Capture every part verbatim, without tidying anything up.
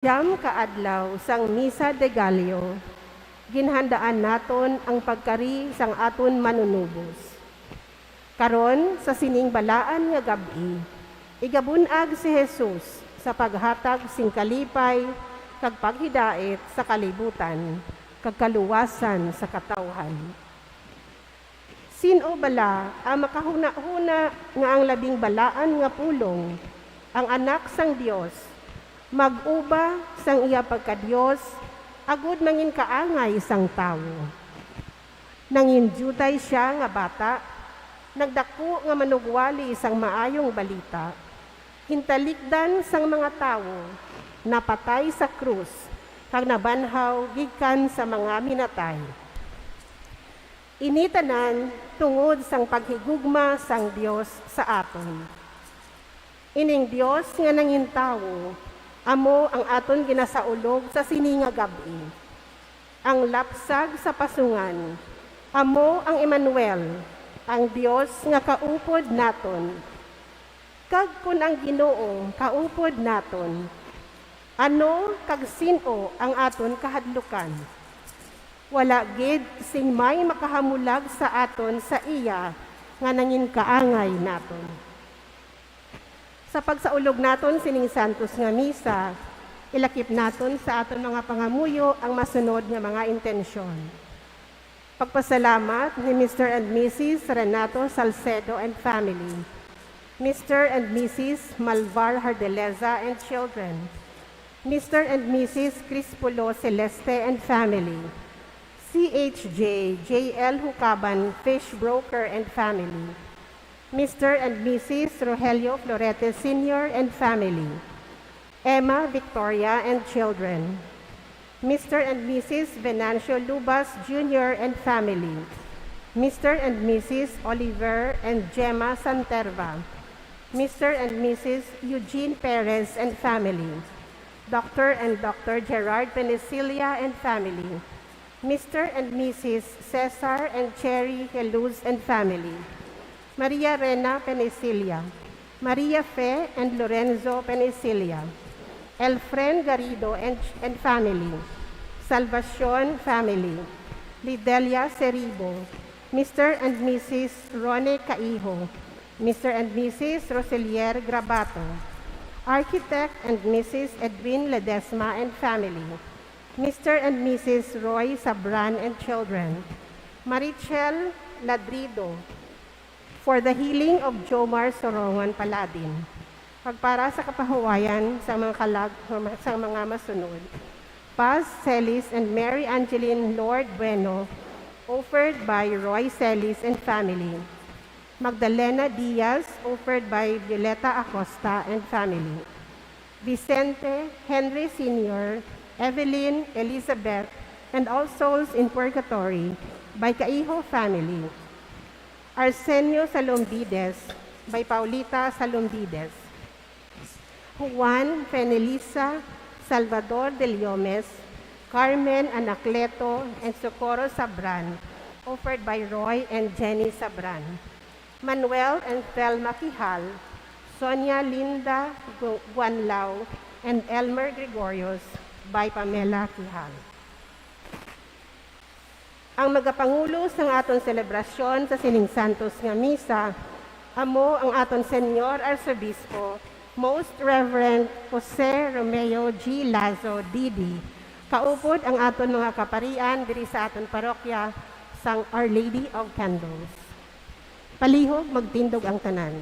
Siyam ka adlaw sang Misa de Gallo, ginhandaan naton ang pagkari sang aton Manunubos. Karon, sa sining balaan nga gab-i, igabun-ag si Jesus sa paghatag sing kalipay kag paghidait sa kalibutan kag kaluwasan sa katawhan. Sin-o bala ang makahunahuna nga ang labing balaan nga pulong, ang Anak sang Dios, mag-uba sang iya pagka-Dios agud manginkaangay sang tawo? Nangindiutay sia nga bata, nagdaku nga manugwali sang Maayong Balita, gintalikdan sang mga tawo, napatay sa krus, kag nabanhaw gikan sa mga minatay. Ini tanan tungod sang paghigugma sang Dios sa aton. Ining Dios nga nangin tawo amo ang aton ginasaulog sa sini nga gab-i. Ang lapsag sa pasungan amo ang Emmanuel, ang Dios nga kaupod naton. Kag kon ang Ginoo kaupod naton, ano kag sin-o ang aton kahadlukan? Wala gid sing may makahamulag sa aton sa iya nga nanginkaangay naton. Sa pagsaulog naton sining santos nga misa, ilakip naton sa aton mga pangamuyo ang masunod nga mga intensyon. Pagpasalamat ni Mister and Missus Renato Salcedo and family, Mister and Missus Malvar Hardeleza and children, Mister and Missus Crispulo Celeste and family, C H J J L Hucaban Fish Broker and family, Mister and Missus Rogelio Florete Senior and family, Emma, Victoria, and children, Mister and Missus Venancio Lubas Junior and family, Mister and Missus Oliver and Gemma Santerva, Mister and Missus Eugene Perez and family, Doctor and Doctor Gerard Penicilia and family, Mister and Missus Cesar and Cherry Heluz and family, Maria Rena Penicilia, Maria Fe and Lorenzo Penicilia, Elfren Garrido and, and family, Salvacion family, Lidelia Seribo, Mister and Missus Rone Caiho, Mister and Missus Roselier Grabato, Architect and Missus Edwin Ledesma and family, Mister and Missus Roy Sabran and children, Marichel Ladrido, for the healing of Jomar Sorongon Paladin, kag para sa kapahuwayan sa mga kalag-, sa mga masunod, Paz Celis and Mary Angeline Lord Bueno, offered by Roy Celis and family, Magdalena Diaz, offered by Violeta Acosta and family, Vicente, Henry Senior, Evelyn, Elizabeth, and All Souls in Purgatory by Caiho family, Arsenio Salombides by Paulita Salombides, Juan, Fenelisa, Salvador Deliomes, Carmen Anacleto, and Socorro Sabran, offered by Roy and Jenny Sabran, Manuel and Thelma Quijal, Sonia Linda Gu-, Guanlao, and Elmer Gregorios by Pamela Quijal. Ang magapangulo sang aton selebrasyon sa sining santos nga misa amo ang aton Señor Arsobispo, Most Reverend Jose Romeo G Lazo, D D, kaupod ang aton mga kaparian diri sa aton parokya sang Our Lady of Candles. Palihog magtindog ang tanan.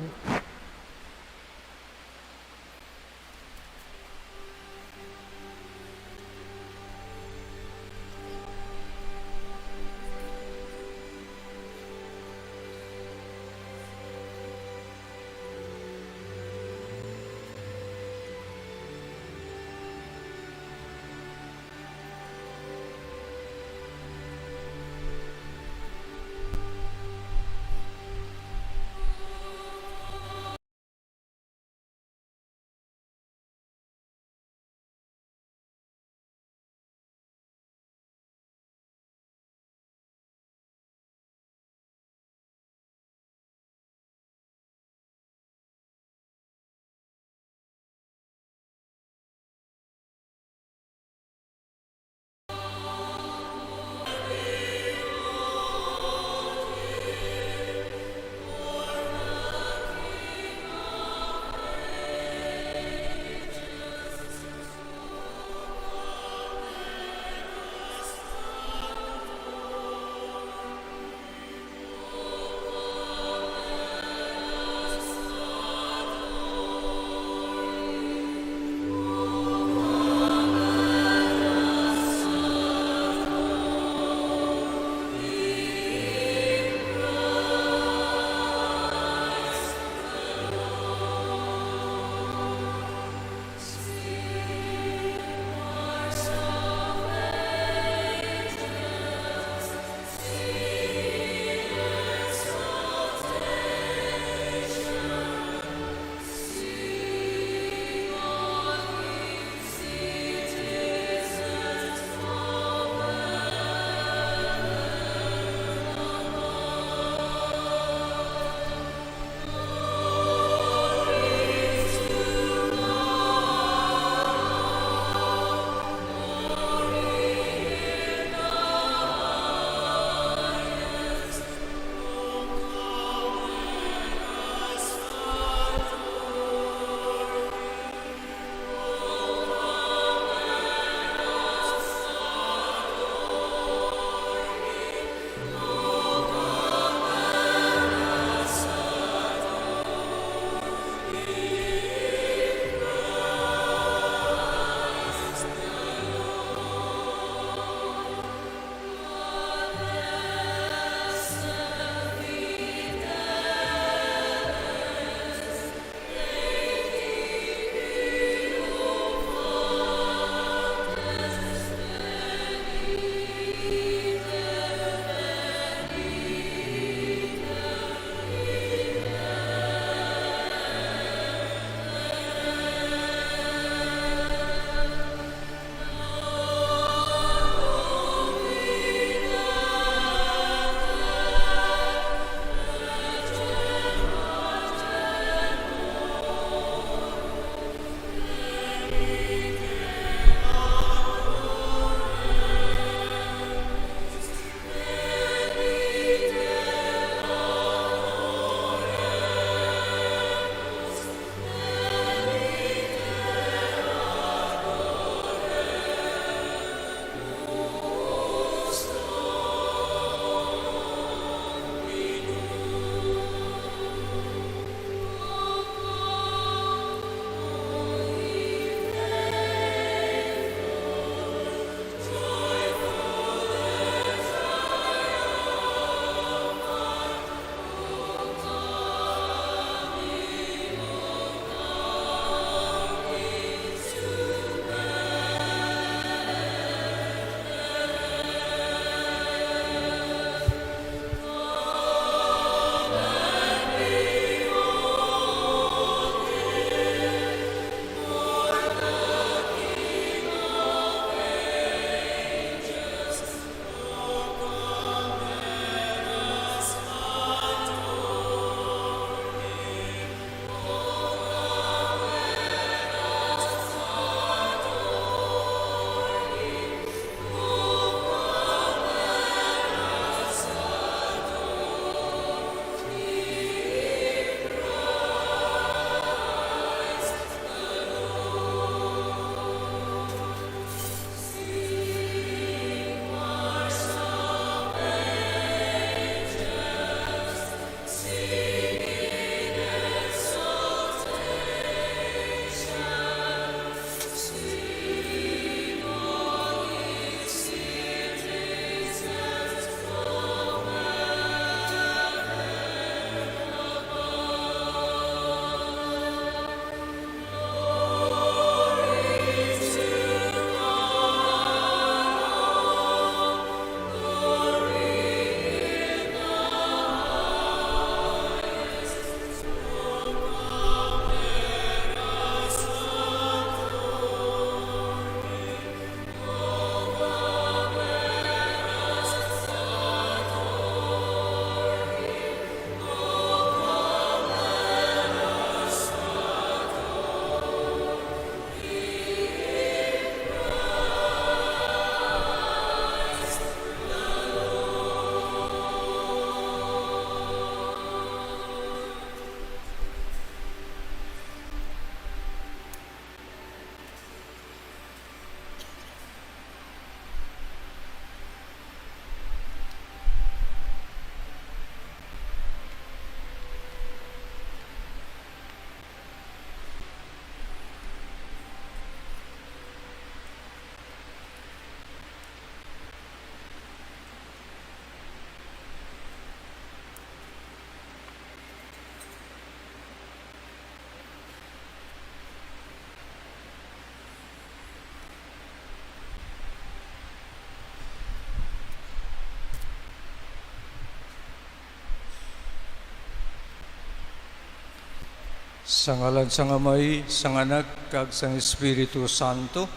Sa ngalan sang Amay, sang Anak, kag sang Espiritu Santo,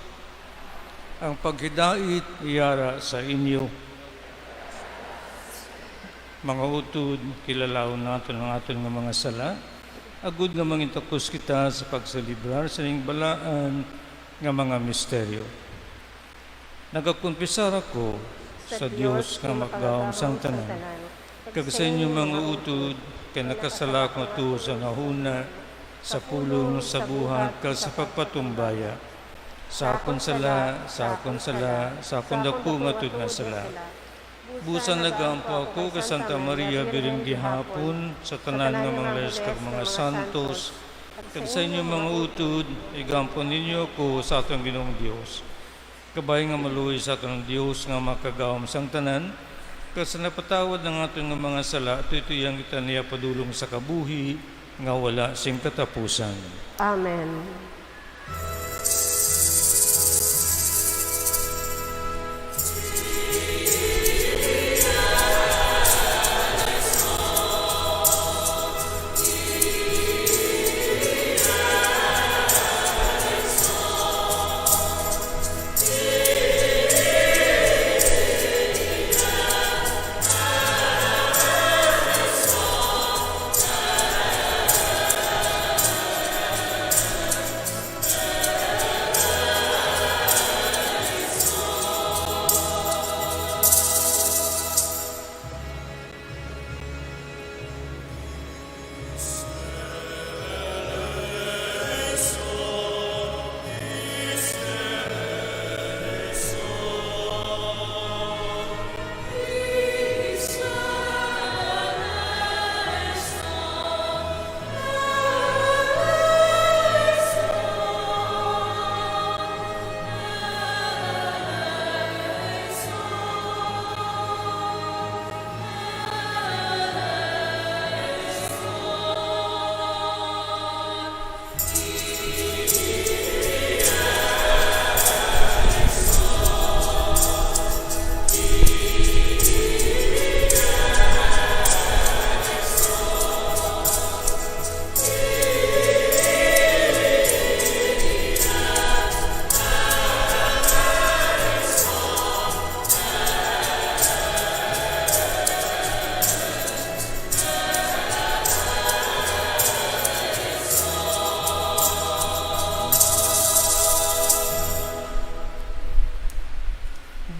ang paghidait yara sa inyo. Mga utod, kilalaon naton ang aton nga mga sala, agod nga mangintakos kita sa pagselebrar sining balaan nga mga misteryo. Nagakumpisar ako sa Dios nga Makagagahom sang tanan, kag sa inyo mga utod, kay nakasala ako tungod sa nahuna, sa pulong, sa buhat, kag sa pagpatumbaya. Sa akon sala, sa akon sala, sa akon daku nga tuod nga sala. Busa nagaampo ako kay Santa Maria Birhen gihapon, sa tanan nga mga anghel kag mga santos, kag sa inyo mga utod, igampo ninyo ako sa aton Ginoong Dios. Kabay nga maluoy sa aton ang Dios nga Makagagahom sang tanan, kag sa napatawad ang aton nga mga sala, tuytoyan kita niya padulong sa kabuhi nga wala sing katapusan. Amen.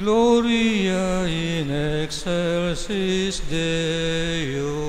Gloria in excelsis Deo.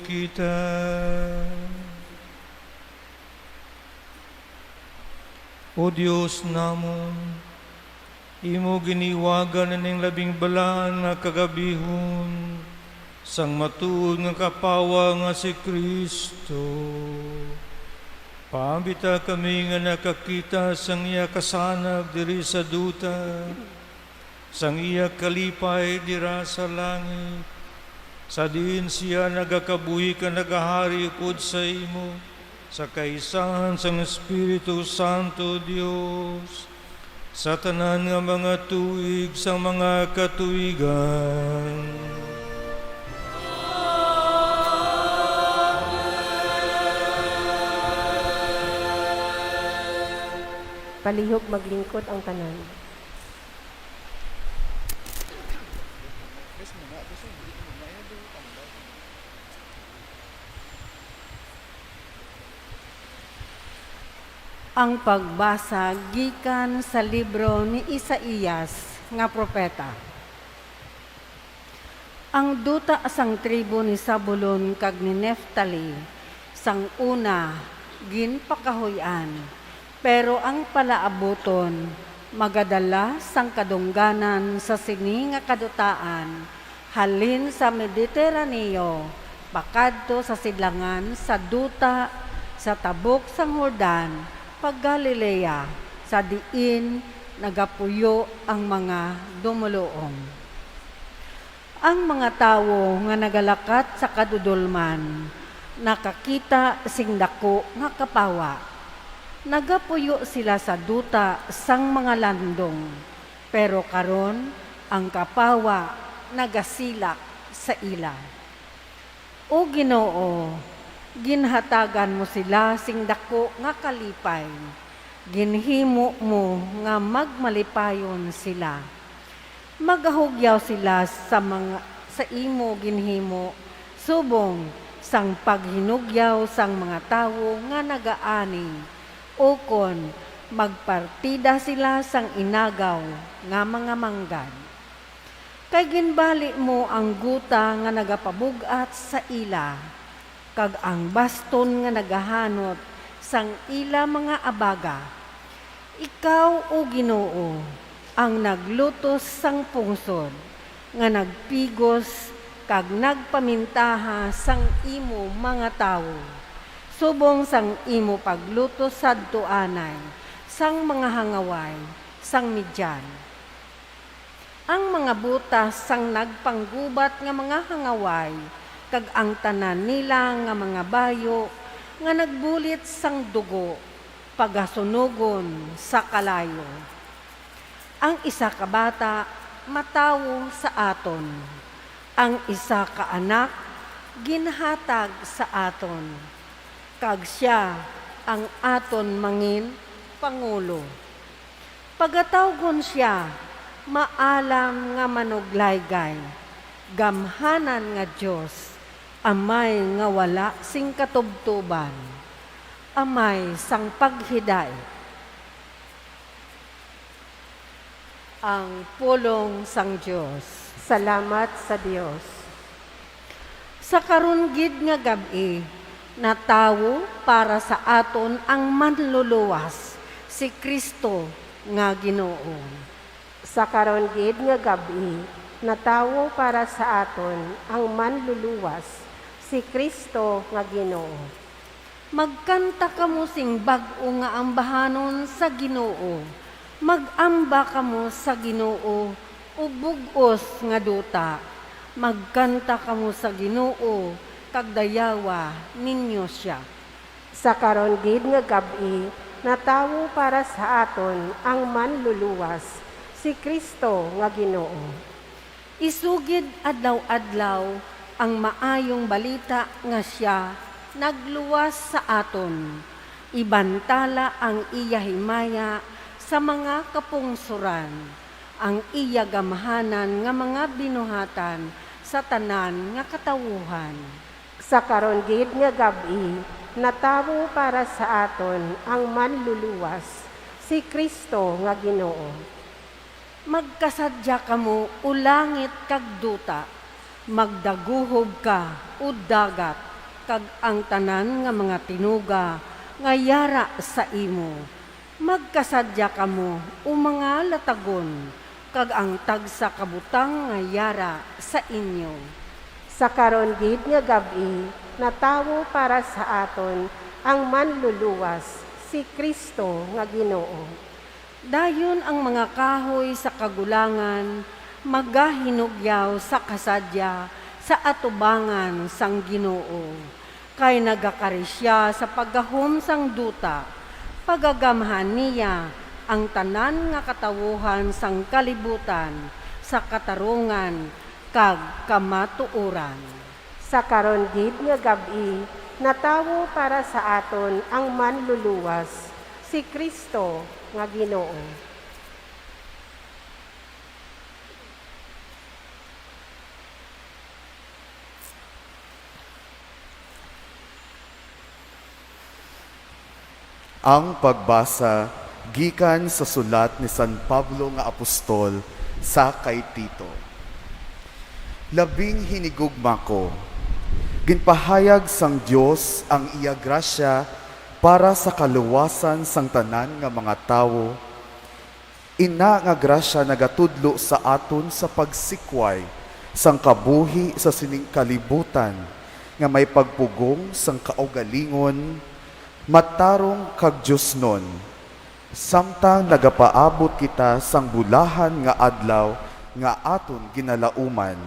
kita. O Dios namon, imo giniwagan ning labing balaan nga kagabihon sang matuod nga kapawa nga si Cristo. Paambita kami nga nakakita sang iya kasanag diri sa duta, sang iya kalipay dira sa langit, sa diin sia nagakabuhi kag nagahari upod sa imo, sa kaisahan sang Espiritu Santo, Dios, sa tanan nga mga tuig sang mga katuigan. Palihog maglingkod ang tanan. Ang pagbasa gikan sa libro ni Isaias nga propeta. Ang duta sang tribo ni Zabulon kag ni Neftali sang una ginpakahuy-an, pero ang palaabuton magadala sang kadungganan sa sini nga kadutaan, halin sa Mediterraneo pakadto sa sidlangan sa duta sa tabok sang Jordan, pag-Galilea, sa diin nagapuyo ang mga dumoluong. Ang mga tawo nga nagalakat sa kadudolman nakakita sing daku nga kapawa. Nagapuyo sila sa duta sang mga landong, pero karon ang kapawa nagasilak sa ila. O Ginoo, ginhatagan mo sila sing daku nga kalipay, ginhimo mo nga magmalipayon sila. Magahugyaw sila sa mga, sa imo ginhimo, subong sang paghinugyaw sang mga tawo nga nagaani, ukon magpartida sila sang inagaw nga mga manggad. Kay ginbali mo ang guta nga nagapabug-at sa ila, kag ang baston nga nagahanot sang ila mga abaga. Ikaw, O Ginoo, ang naglutos sang pungsod, nga nagpigos kag nagpamintaha sang imo mga tawo, subong sang imo paglutos sadto anay sang mga hangaway sang Midian. Ang mga butas sang nagpanggubat nga mga hangaway, kag ang tanan nila nga mga bayo nga nagbulit sang dugo, pagasunogon sa kalayo. Ang isa ka bata matawo sa aton, ang isa ka anak ginhatag sa aton, kag sia ang aton mangin pangulo. Pagatawgon sia, maalam nga manuglaygay, gamhanan nga Dios, amay nga wala sing katubtoban, amay sang paghidait. Ang pulong sang Dios. Salamat sa Dios. Sa karon gid nga gab-i, natawo para sa aton ang Manluluwas, si Cristo nga Ginoo. Sa karon gid nga gab-i, natawo para sa aton ang Manluluwas, si Cristo nga Ginoo. Magkanta kamo sing bag-o nga ambahanon sa Ginoo. Mag-amba kamo sa Ginoo, O bug-os nga duta. Magkanta kamo sa Ginoo, kag dayawa ninyo sia. Sa karon gid nga gab-i, natawo para sa aton ang Manluluwas, si Cristo nga Ginoo. Isugid adlaw-adlaw ang Maayong Balita nga sia nagluwas sa aton. Ibantala ang iya himaya sa mga kapungsoran, ang iya gamhanan nga mga binuhatan sa tanan nga katawuhan. Sa karon gid nga gab-i, natawo para sa aton ang Manluluwas, si Cristo nga Ginoo. Magkasadya kamo, O langit kag duta, Magdaguhob ka, O dagat, kag ang tanan nga mga tinuga nga yara sa imo. Magkasadya kamo, O mga latagon, kag ang tagsa ka butang nga yara sa inyo. Sa karon gid nga gab-i, natawo para sa aton ang Manluluwas, si Cristo nga Ginoo. Dayon ang mga kahoy sa kagulangan magahinugyaw sa kasadya sa atubangan sang Ginoo, kay nagakari sia sa paggahom sang duta. Pagagamhan niya ang tanan nga katawuhan sang kalibutan sa katarungan kag kamatuoran. Sa karon gid nga gab-i, natawo para sa aton ang Manluluwas, si Cristo nga Ginoo. Ang pagbasa gikan sa sulat ni San Pablo nga apostol sa kay Tito. Labing hinigugma ko, ginpahayag sang Dios ang iya grasya para sa kaluwasan sang tanan nga mga tawo. Ina nga grasya nagatudlo sa aton sa pagsikway sang kabuhi sa sining kalibutan nga may pagpugong sang kaugalingon, matarong kag diosnon, samtang nagapaabot kita sang bulahan nga adlaw nga aton ginalauman,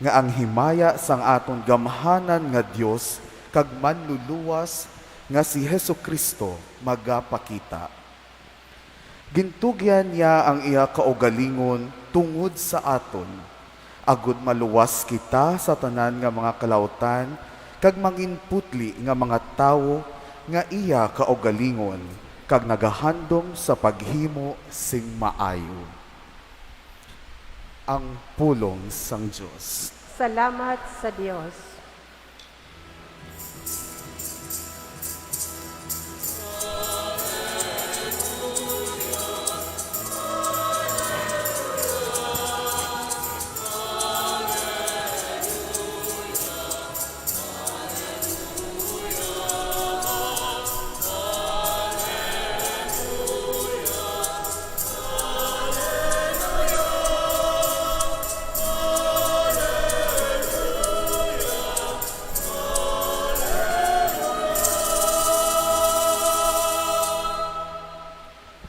nga ang himaya sang aton gamhanan nga Dios kag Manluluwas nga si Jesu-Cristo magapakita. Gintugyan niya ang iya kaugalingon tungod sa aton, agod maluwas kita sa tanan nga mga kalautan kag manginputli nga mga tawo nga iya kaugalingon kag nagahandom sa paghimo sing maayo. Ang pulong sang Dios. Salamat sa Dios.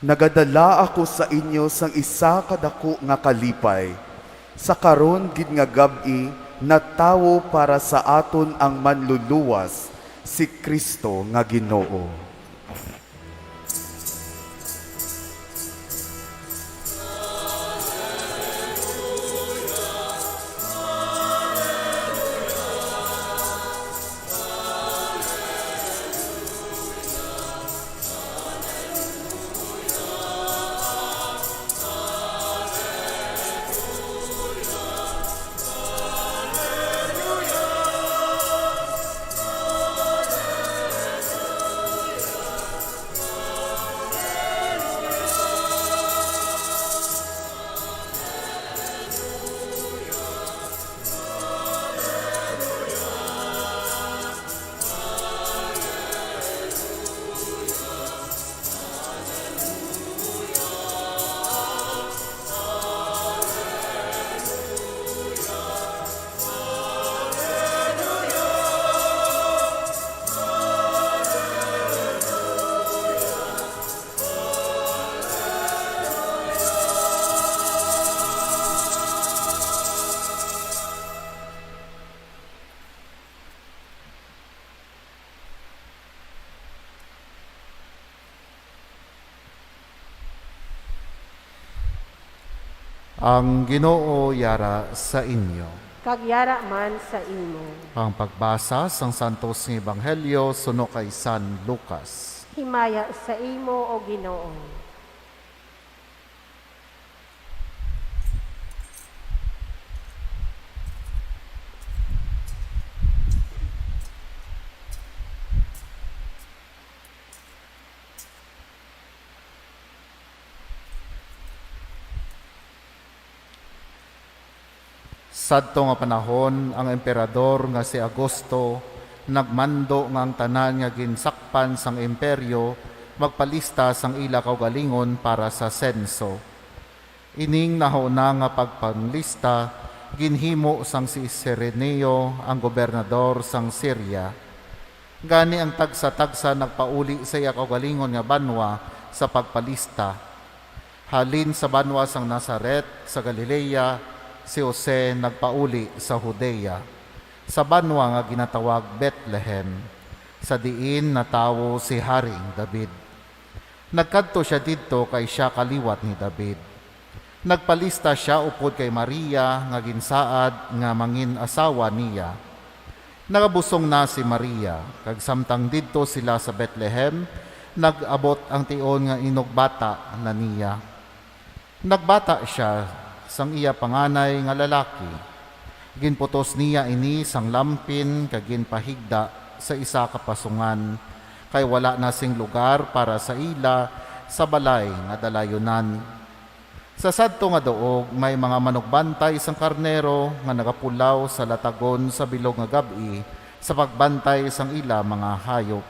Nagadala ako sa inyo sang isa ka daku nga kalipay. Sa karon gid nga gab-i, natawo para sa aton ang Manluluwas, si Cristo nga Ginoo. Ang Ginoo yara sa inyo. Kag yara man sa imo. Ang pagbasa sang Santos nga Ebanghelyo suno kay San Lucas. Himaya sa imo, O Ginoo. Sadto nga panahon, ang emperador nga si Augusto nagmando nga ang tanan nga ginsakpan sang imperyo magpalista sang ila kaugalingon para sa senso. Ining nahauna nga pagpanlista ginhimo sang si Cirenio, ang gobernador sang Siria. Gani ang tagsa-tagsa nagpauli sa iya kaugalingon nga banwa sa pagpalista. Halin sa banwa sang Nazaret sa Galilea, si Jose nagpauli sa Judea, sa banwa nga ginatawag Betlehem, sa diin natawo si Haring David. Nagkadto sia didto kay sia kaliwat ni David. Nagpalista sia upod kay Maria nga ginsaad nga mangin-asawa niya. Nagabusong na si Maria, kag samtang didto sila sa Betlehem, nag-abot ang tion nga inugbata na niya. Nagbata sia sang iya panganay nga lalaki. Ginputos niya ini sang lampin kag ginpahigda sa isa ka pasungan, kay wala na sing lugar para sa ila sa balay nga dalayunan. Sa sadto nga duog may mga manugbantay sang karnero nga nagapulaw sa latagon sa bilog nga gab-i sa pagbantay sang ila mga hayop.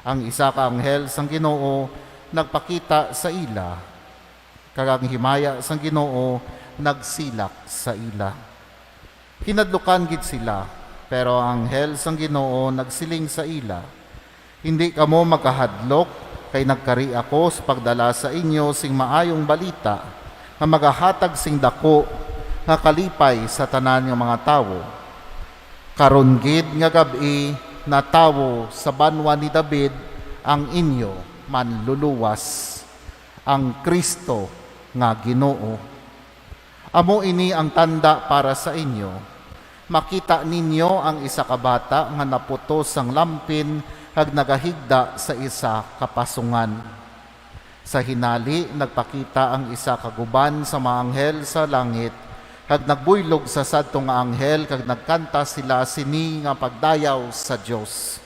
Ang isa ka anghel sang Ginoo nagpakita sa ila, kag ang himaya sang Ginoo nagsilak sa ila. Hinadlukan gid sila, pero ang anghel sang Ginoo nagsiling sa ila, "Hindi kamo magkahadlok, kay nagkari ako sa pagdala sa inyo sing maayong balita nga magahatag sing daku nga kalipay sa tanan nga mga tawo. Karon gid nga gab-i natawo sa banwa ni David ang inyo Manluluwas, ang Cristo nga Ginoo. Amo ini ang tanda para sa inyo: makita ninyo ang isa ka bata nga naputos sang lampin kag nagahigda sa isa ka pasungan." Sa hinali, nagpakita ang isa ka guban sa mga anghel sa langit, kag nagbuylog sa sadto nga anghel, kag nagkanta sila sini nga pagdayaw sa Dios: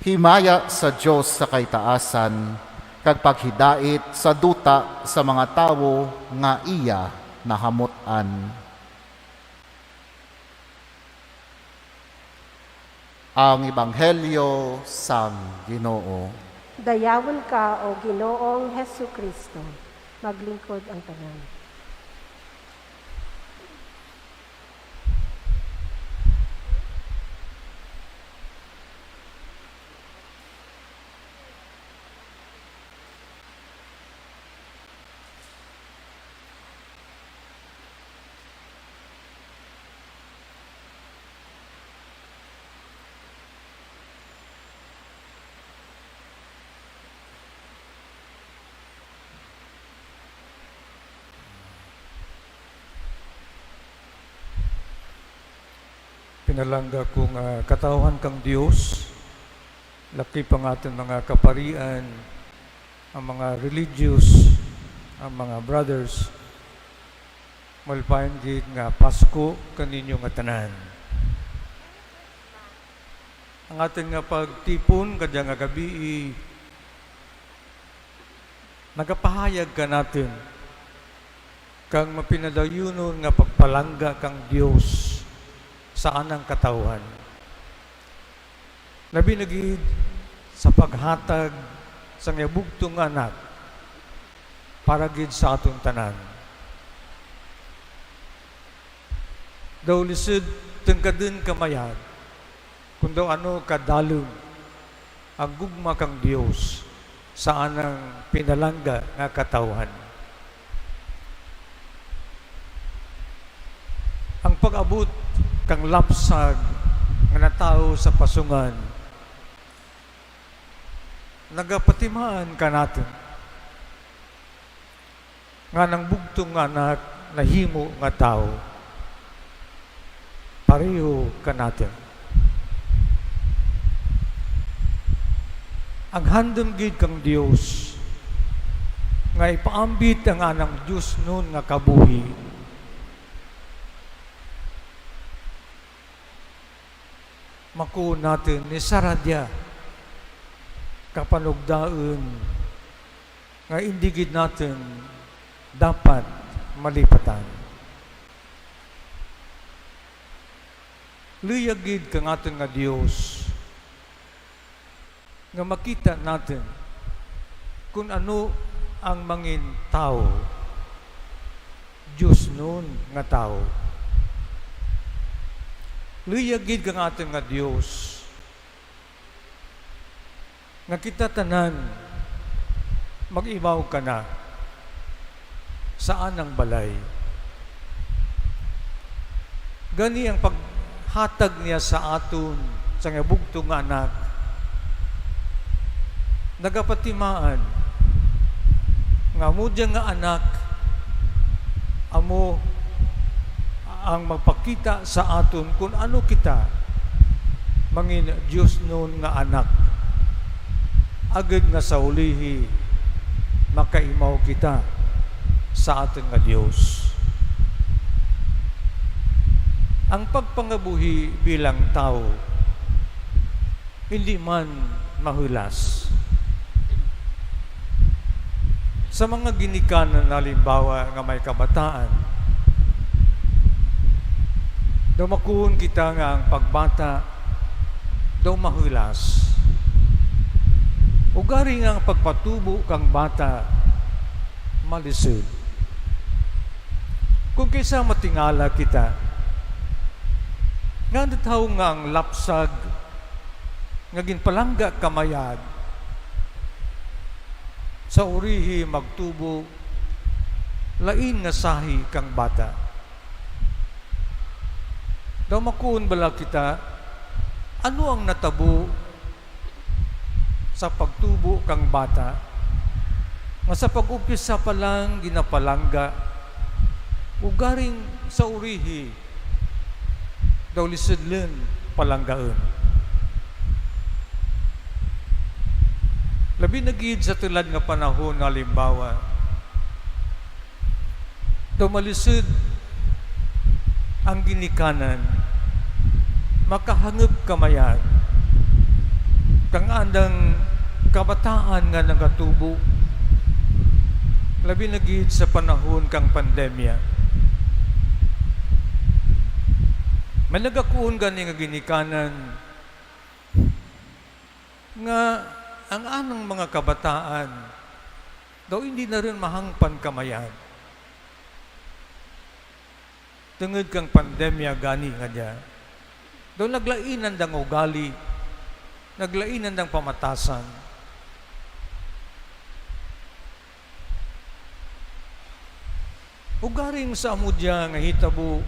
"Himaya sa Dios sa kaitaasan, kag paghidait sa duta sa mga tawo nga iya nahamut-an." Ang Ebanghelyo sang Ginoo. Dayawon ka, O Ginoong Jesu-Cristo. Maglingkod ang tanan. Pinalangga ko nga katawhan kang Dios, lakip ang aton mga kaparian, ang mga religious, ang mga brothers, malpayon gid nga Pasko kaninyo nga tanan. Ang aton nga pagtipon kadya nga gabii nagapahayag kanaton kang mapinadayunon nga pagpalangga kang Dios sa anang katawhan, labi na gid sa paghatag sang iya bugtong nga Anak para gid sa aton tanan. Daw lisod tungkadon ka mayad, kun daw ano kadalom ang gugma kang Dios sa anang pinalangga nga katawhan. Ang pag-abot kang lapsag nga natawo sa pasungan nagapatimaan kanaton nga ang bugtong nga Anak nahimo nga tawo, pareho kanaton. Ang handom gid kang Dios nga ipaambit ang anang diosnon nga kabuhi, makuon naton ni Saradia kapanugdaon nga indi gid naton dapat malipatan. Luyag gid kang aton nga Dios nga makita naton kun ano ang mangin tawo, diosnon nga tawo. Luyag gid kang aton nga Dios nga kita tanan mag-imaw ka na sa anang balay. Gani ang paghatag niya sa aton sa nga bugtong nga anak, nagapatimaan nga amo dya nga anak amo ang magpakita sa aton kun ano kita mangin diosnon nga anak, agod nga sa ulihi makaimaw kita sa aton nga Dios. Ang pagpangabuhi bilang tawo hindi man mahulas. Sa mga ginikanan, halimbawa, nga may kabataan, daw makuon kita nga ang pagbata daw mahulas. Ugari nga ang pagpatubo kang bata malisod. Kung kaysa matingala kita, nga natawo nga ang lapsag nga ginpalangga kamayad sa urihi magtubo lain nga sahi kang bata. Daw makuon bala kita, ano ang natabo sa pagtubo kang bata, nga sa pag-umpisa pa lang ginapalangga, ugaring sa urihi daw lisudlon palanggaon. Labi na gid sa tulad nga panahon, nga halimbawa, daw malisod ang ginikanan, makahangop kamayad kang andang kabataan nga nagatubo, labi na gid sa panahon kang pandemya. May nagakuon gani nga ginikanan nga ang anang mga kabataan daw hindi na rin mahangpan kamayad. Tungod kang pandemya gani nga niya, daw naglainan dang ugali, naglainan dang pamatasan. Ugaring sa amo diya nga hitabo,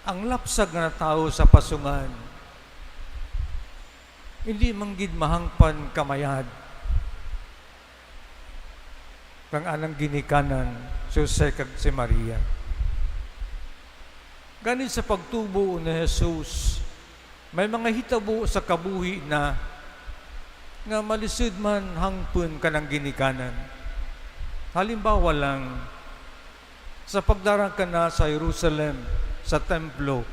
ang lapsag nga natawo sa pasungan, hindi man gid mahangpan kamayad kang anang ginikanan si Jose kag si Maria. Gani sa pagtubo ni Jesus, may mga hitabo sa kabuhi na nga malisod man hangpon kanang ginikanan. Halimbawa lang, sa pagdara kana sa Jerusalem, sa templo,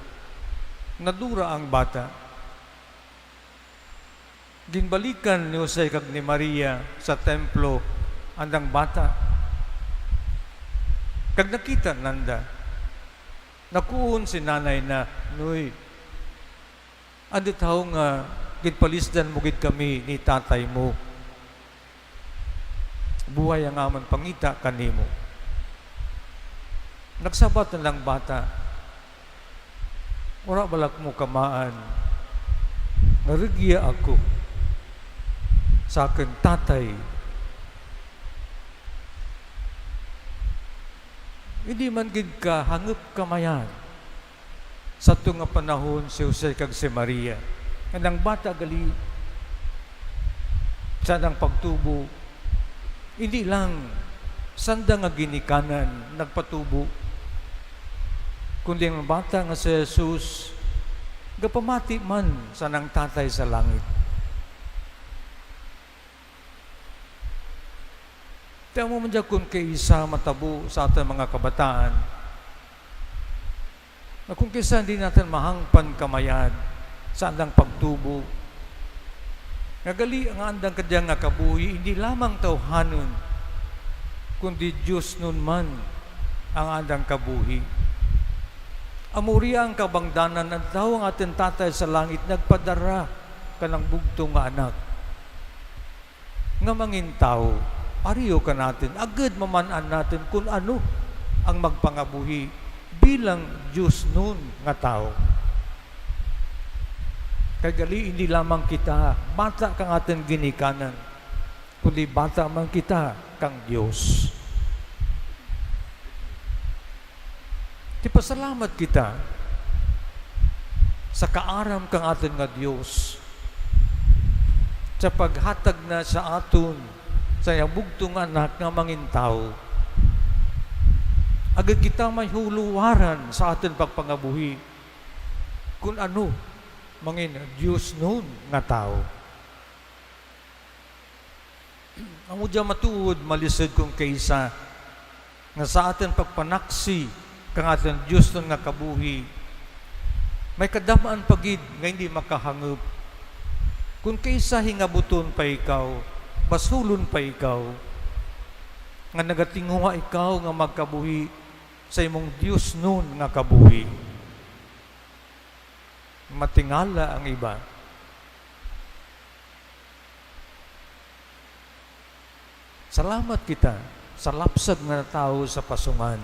nadura ang bata. Ginbalikan ni Jose kag ni Maria sa templo andang bata, kag nakita nanda. Nakuon si nanay na, "Noy, andutaw nga ginpalisdan mo gid kami ni tatay mo. Buhay ang amon pangita kanimo." Nagsabat na lang bata, "Wala bala mo kamaan nga rugya ako sa akon tatay?" Hindi man gid ka hangop kamayad sa ato nga panahon si Jose kag si Maria, nga ang bata gali sa nang pagtubo, hindi lang sanda nga ginikanan nagpatubo, kundi ang bata nga si Jesus gapamati man sa nang Tatay sa langit. Ti amo man dya kun kaisa matabo sa aton mga kabataan, nga kung kaisa hindi naton mahangpan kamayad sa andang pagtubo, nga gali ang andang kadya nga kabuhi hindi lamang tawhanon, kundi diosnon man ang andang kabuhi. Amo ria ang kabangdanan, adlaw ang aton Tatay sa langit nagpadara kanang bugtong nga Anak nga mangintawo, pareho kanaton, agud maman-an naton kun ano ang magpangabuhi bilang diosnon nga tawo. Kay gali, hindi lamang kita bata kang aton ginikanan, kundi bata man kita kang Dios. Ginpasalamat kita sa kaaram kang aton nga Dios, sa paghatag na sa aton sa iyang bugtong nga Anak nga mangintawo, agud kita may huluwaran sa aton pagpangabuhi kun ano mangin diosnon nga tawo. Amo dya matuod, malisod kon kaisa nga sa aton pagpanaksi kang aton diosnon nga kabuhi, may kadam-an pa gid nga hindi makahangop. Kon kaisa hingabuton pa ikaw, basulon pa ikaw, nga nagatinguha ikaw nga magkabuhi sa imong diosnon nga kabuhi. Matingala ang iba. Salamat kita sa lapsag nga tawo sa pasungan.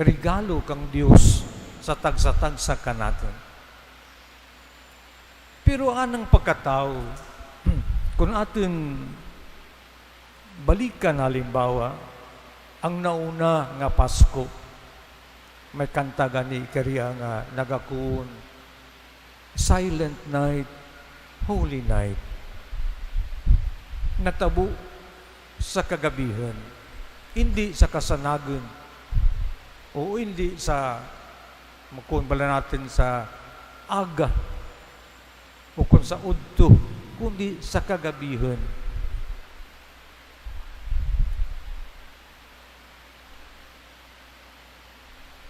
Regalo kang Dios sa tagsa-tagsa kanaton. Pero anang pagkatawo, kung aton balikan, halimbawa, ang nauna nga Pasko, may kanta gani kariya nga nagakuon, "Silent night, holy night." Natabo sa kagabihan, hindi sa kasanagan, o hindi sa, kung bala natin, sa aga, o kung sa udto, kundi sa kagabihan.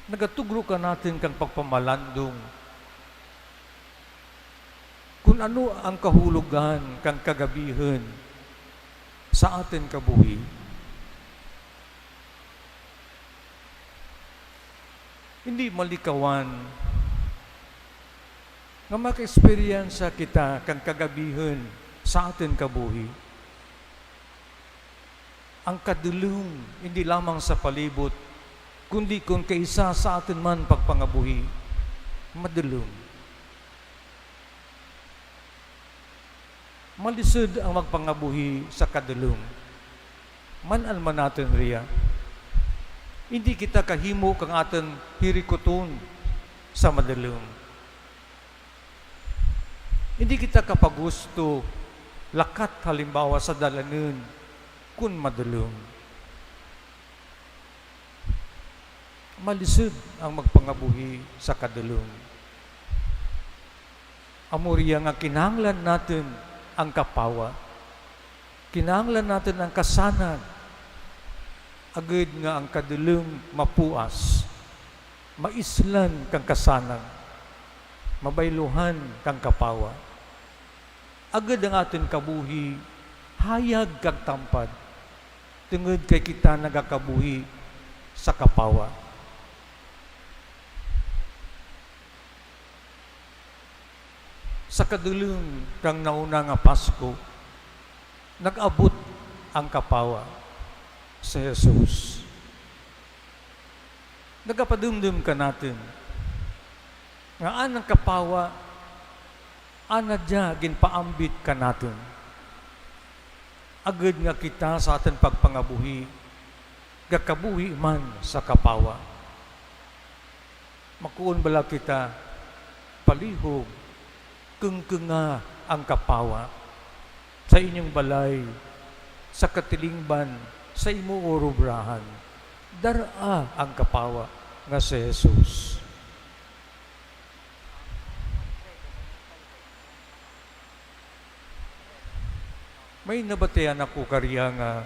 Nagatugro kanaton kang pagpamalandong kun ano ang kahulogan kang kagabihan sa aton kabuhi. Hindi malikawan nga maka-eksperyensya kita kang kagabihan sa aton kabuhi. Ang kadulom, hindi lamang sa palibot, kundi kon kaisa sa aton man pagpangabuhi, madulom. Malisod ang magpangabuhi sa kadulom. Man-an man naton riya, hindi kita kahimo kang aton hirikuton sa madulom. Hindi kita kapagusto lakat, halimbawa, sa dalanon kun madulom. Malisod ang magpangabuhi sa kadulom. Amo riya nga kinahanglan naton ang kapawa. Kinahanglan naton ang kasanag, agud nga ang kadulom mapuas, maislan kang kasanag, mabayluhan kang kapawa. Agud ang aton kabuhi hayag kag tampad, tungod kay kita nagakabuhi sa kapawa. Sa kadulom kang nauna nga Pasko, nag-abot ang kapawa sa Jesus. Nagapadumdom kanaton nga anang kapawa ana dya ginpaambit kanaton, agud nga kita sa aton pagpangabuhi gakabuhi man sa kapawa. Makuon bala kita palihog, kengkenga ang kapawa sa inyong balay, sa katilingban sa imo urubrahan, dar-a ang kapawa nga si Jesus. May nabatian ako kariya nga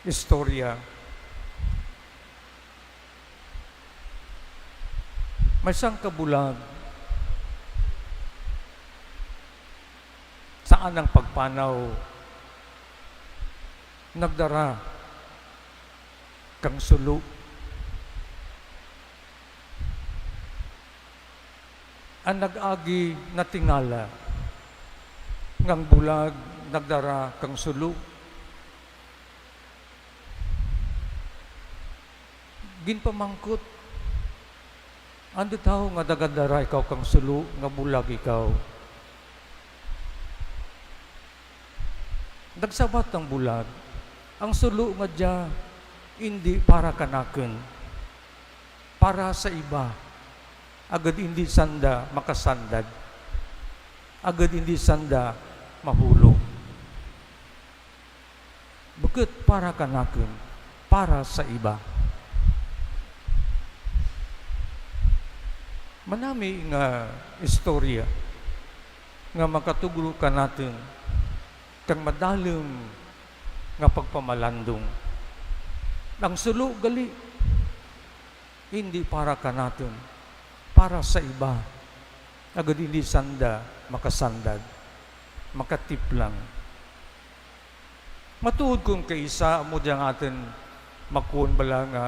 istorya. May sang kabulag sa anang pagpanaw, nagdara kang sulo. Ang nag-agi natingala nga ang bulag nagdara kang sulo. Ginpamangkot, "Ano tawo nga nagadara ikaw kang sulo nga bulag ikaw?" Nagsabat ang bulag, "Ang sulo nga dia indi para kanakon, para sa iba, agud indi sanda makasandad, agud indi sanda mahulog. Bukut para kanakon, para sa iba." Manami nga istorya nga makatugro kanaton kang madalom nga pagpamalandong. Ang sulo gali, hindi para kanaton, para sa iba, agud hindi sanda makasandad, makatiplang. Matuod kon kaisa amo di ang aton makuon bala nga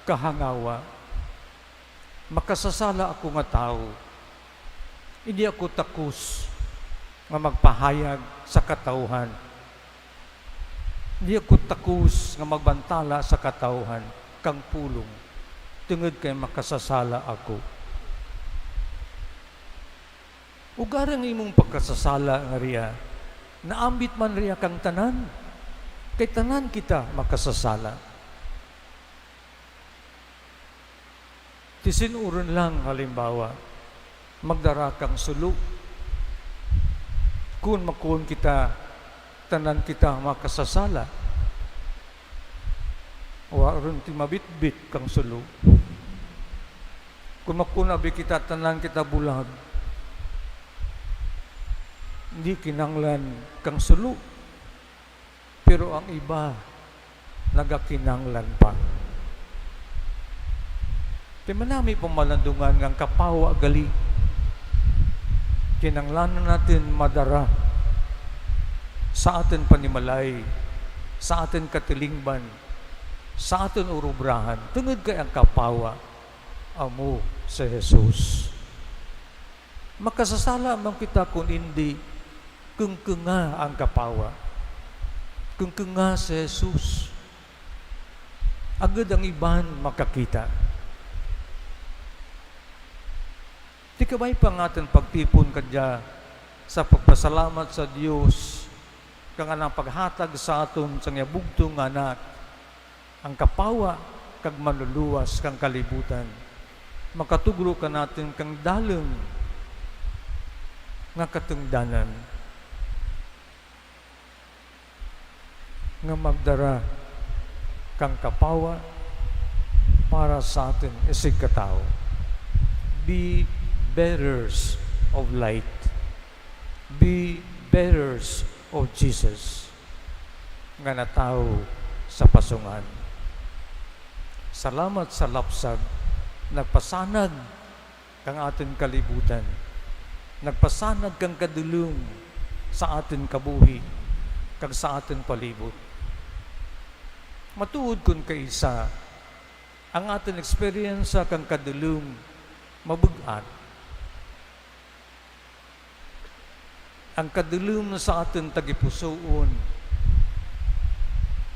kahangawa. Makasasala ako nga tawo. Hindi ako takos nga magpahayag sa katawhan. Hindi ako takos nga magbantala sa katawhan kang pulong, tungod kay makasasala ako. Ug ara ang imong pagkasasala nga riya, naambit man riya kang tanan, kay tanan kita makasasala. Tisinuron lang, halimbawa, magdara kang sulo. Kun makuon kita, tanan kita makasasala. Wa ron ti mabitbit kang sulo. Kun makuon abi kita, tanan kita bulag. Hindi kinanglan kang sulo. Pero ang iba nagakinanglan pa. Kay manami pamalandungan nga ang kapawa gali kinanglanan natin madara sa aton panimalay, sa aton katilingban, sa aton urubrahan, tungod kay ang kapawa amo si Jesus. Makasasala man kita kon indi kungkunga ang kapawa, kungkunga si Jesus, agud ang iban makakita. Ti kabay pa nga aton pagtipon kadya sa pagpasalamat sa Dios, kang anang paghatag sa aton sang iya bugtong nga Anak, ang Kapawa kag Manluluwas kang kalibutan, makatugro kanaton kang dalom nga katungdanan nga magdara kang kapawa para sa aton isigkatawo. Be bearers of light. Be bearers of Jesus nga natawo sa pasungan. Salamat sa lapsag, nagpasanag kang aton kalibutan, nagpasanag kang kadulom sa aton kabuhi kag sa aton palibot. Matuod kon kaisa, ang aton eksperyensya kang kadulom mabug-at. Ang kadulom sa aton tagipusoon,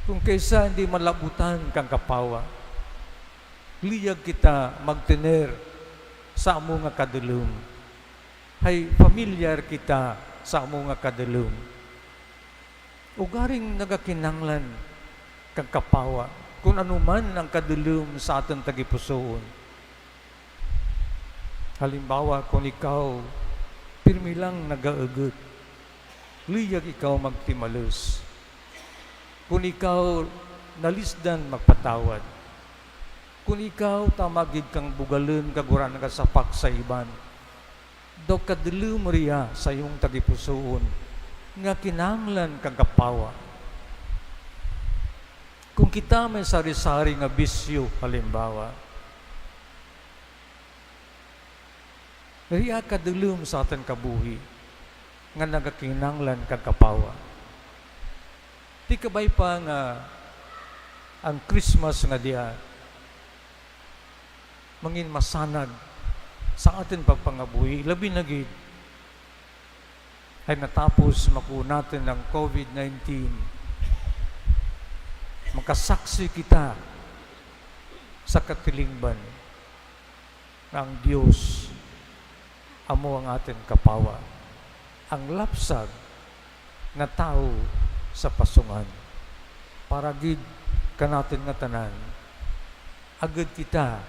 kung kaisa hindi malabutan kang kapawa, liyag kita magtener sa amo nga kadulom. Hay familiar kita sa amo nga kadulom. Ugaring nagakinanglan kang kapawa, kun ano man ang kadulom sa aton tagipusoon. Halimbawa, kun ikaw pirmi lang nagaugot, luyag ikaw magtimalos. Kun ikaw nalisdan, magpatawad. Kun ikaw tama gid kang bugalon kag wala nagasapak sa iban, daw kadulom riya sa imong tagipusoon nga kinahanglan kang kapawa. Kung kita may sari-sari nga bisyo, halimbawa, riya kadulom sa aton kabuhi nga nagakinahanglan kang kapawa. Ti kabay pa nga ang Christmas nga dia mangin masanag sa aton pagpangabuhi, labi na gid ay natapos makuha naton ang covid nineteen, makasaksi kita sa katilingban nga ang Dios amo ang aton kapawa, ang lapsag nga tawo sa pasungan. Para gid kanaton nga tanan, agud kita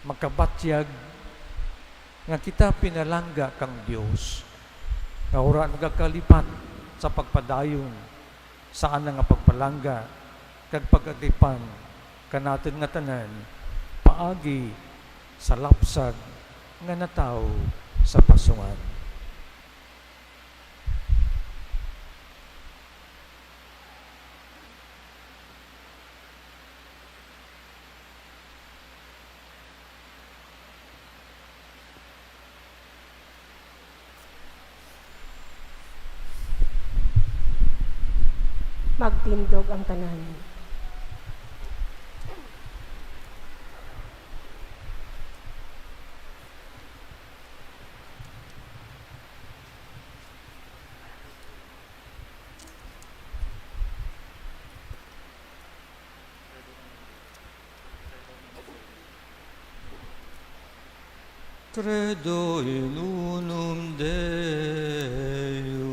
makabatyag nga kita pinalangga kang Dios, nga wala nagakalipat sa pagpadayon sa ana nga pagpalangga kag pag-atipan kanaton nga tanan paagi sa lapsag nga natawo sa pasungan. Magtindog ang tanan. Credo in unum Deum.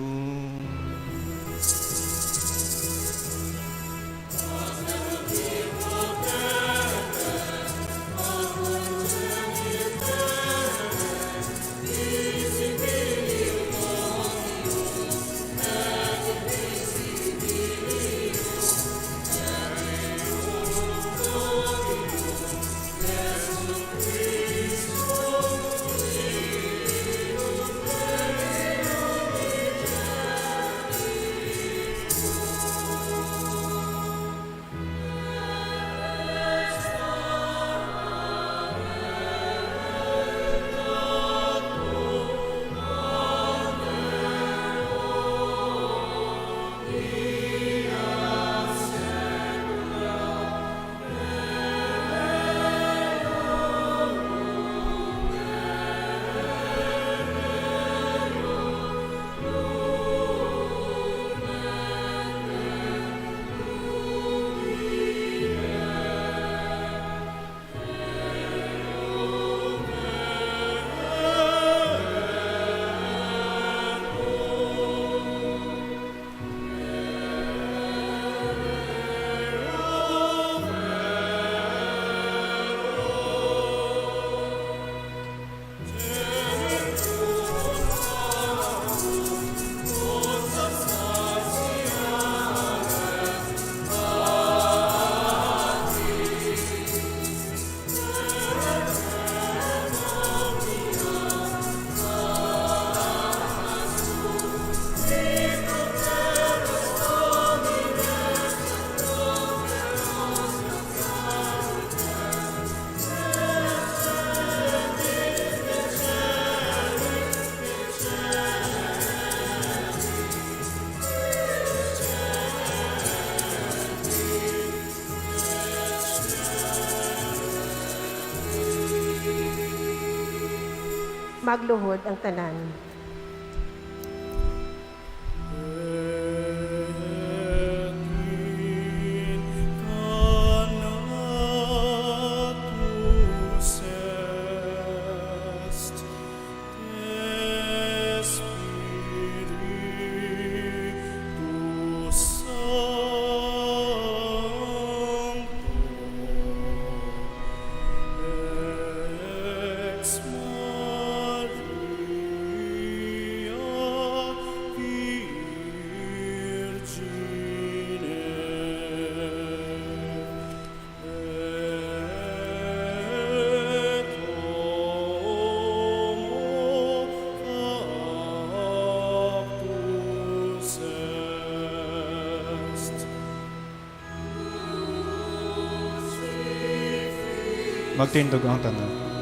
Magluhod ang tanan. Magtindog ang tanan.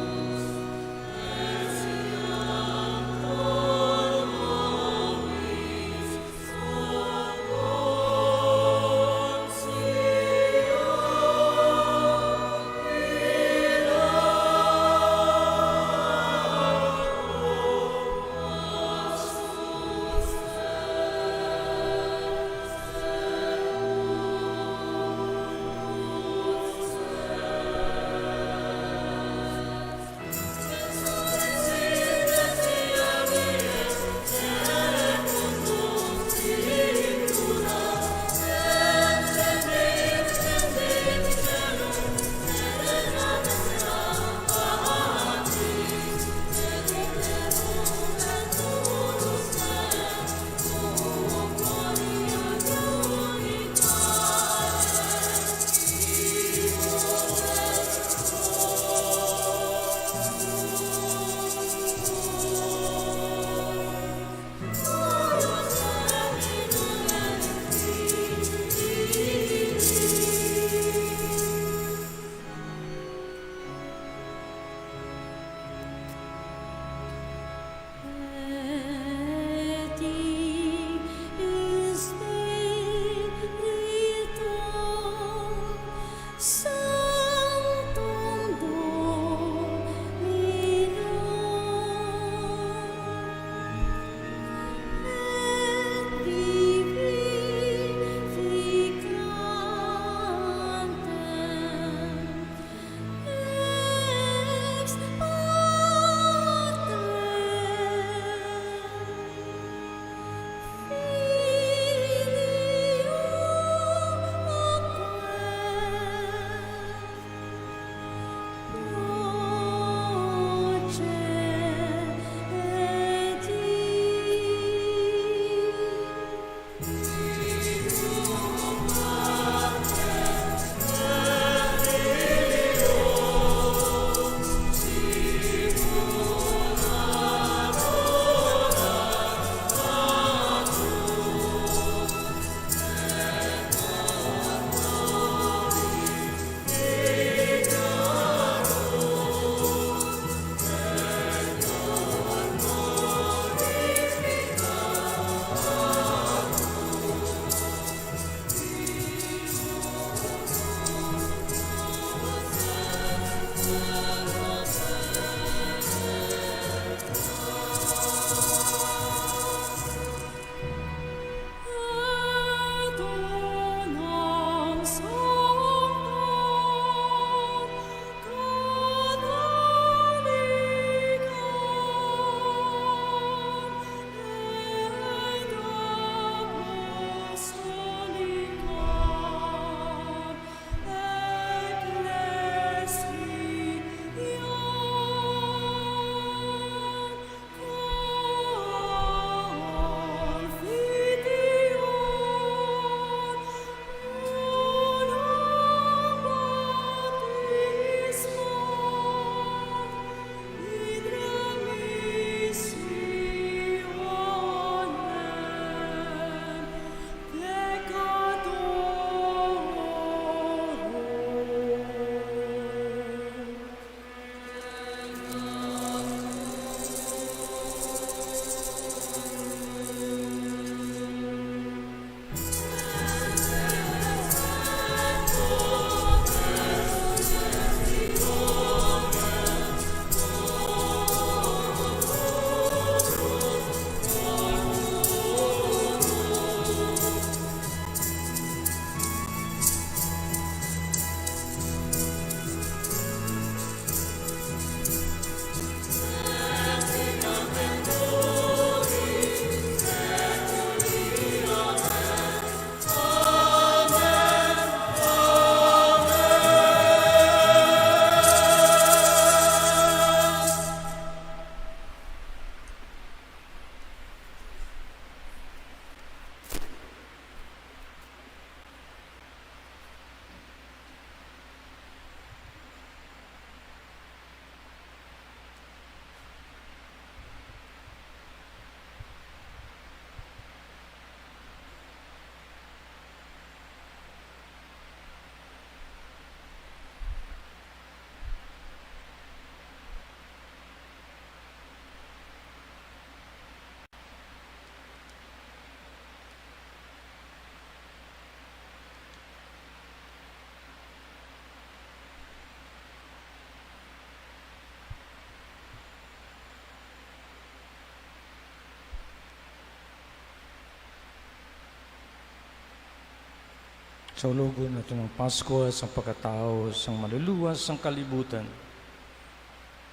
Saulogon naton ang Paskwa sang pagkatawo sang Manluluwas sang kalibutan.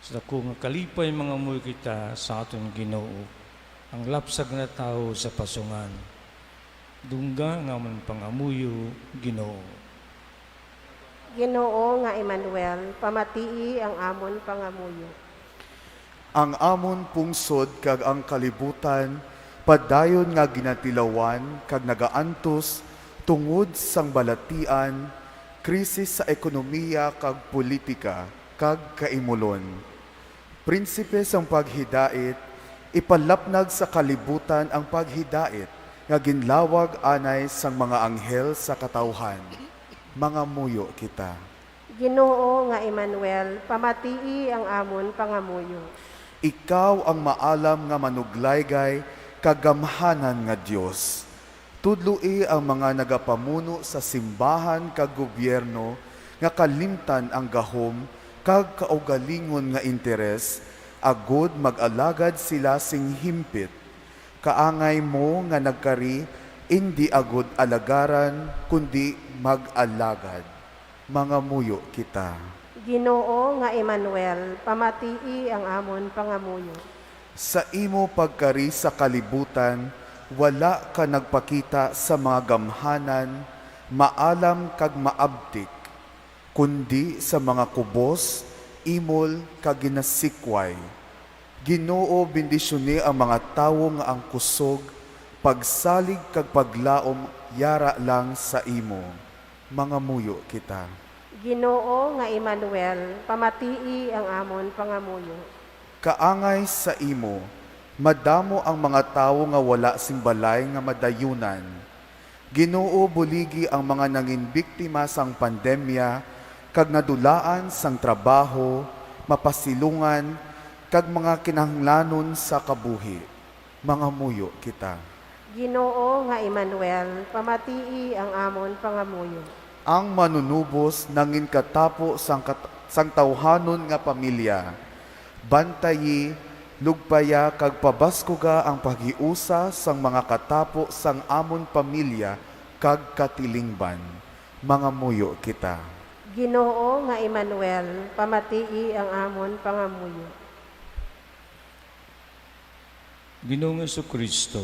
Sa daku nga kalipay, mangamuyo kita sa aton Ginoo, ang lapsag nga natawo sa pasungan. Dungga ang amon pangamuyo, Ginoo. Ginoo nga Emmanuel, pamatii ang amon pangamuyo. Ang amon pungsod kag ang kalibutan padayon nga ginatilawan kag nagaantos tungod sang balatian, krisis sa ekonomiya kag politika, kag kaimulon. Prinsipe sang paghidait, ipalapnag sa kalibutan ang paghidait nga ginlawag anay sang mga anghel sa katawhan. Mangamuyo kita. Ginoo nga Emmanuel, pamatii ang amon pangamuyo. Ikaw ang maalam nga manuglaygay kag gamhanan nga Dios. Tudloi ang mga nagapamuno sa simbahan kag gobyerno nga kalimtan ang gahom kag kaugalingon nga interes, agud mag-alagad sila sing himpit. Kaangay mo nga nagkari, indi agud alagaran, kundi mag-alagad. Mangamuyo kita. Ginoo nga Emmanuel, pamatii ang amon pangamuyo. Sa imo pagkari sa kalibutan, wala ka nagpakita sa mga gamhanan, maalam kag maabtik, kundi sa mga kubos, imol, kag ginasikway. Ginoo, bendisyoni ang mga tawo nga ang kusog, pagsalig, kag paglaom yara lang sa imo. Mangamuyo kita. Ginoo nga Emmanuel, pamatii ang amon pangamuyo. Kaangay sa imo, madamo ang mga tawo nga wala sing balay nga madayunan. Ginoo, buligi ang mga nangin biktima sang pandemya kag nadulaan sang trabaho, mapasilongan, kag mga kinahanglanon sa kabuhi. Mangamuyo kita. Ginoo nga Emmanuel, pamatii ang amon pangamuyo. Ang Manunubos nangin katapo sang kat-, sang tawhanon nga pamilya. Bantayi, lugpaya, kag pabaskuga ang paghiusa sang mga katapo sang amon pamilya kag katilingban. Mangamuyo kita. Ginoo nga Emmanuel, pamatii ang amon pangamuyo. Ginoong Jesu-Cristo,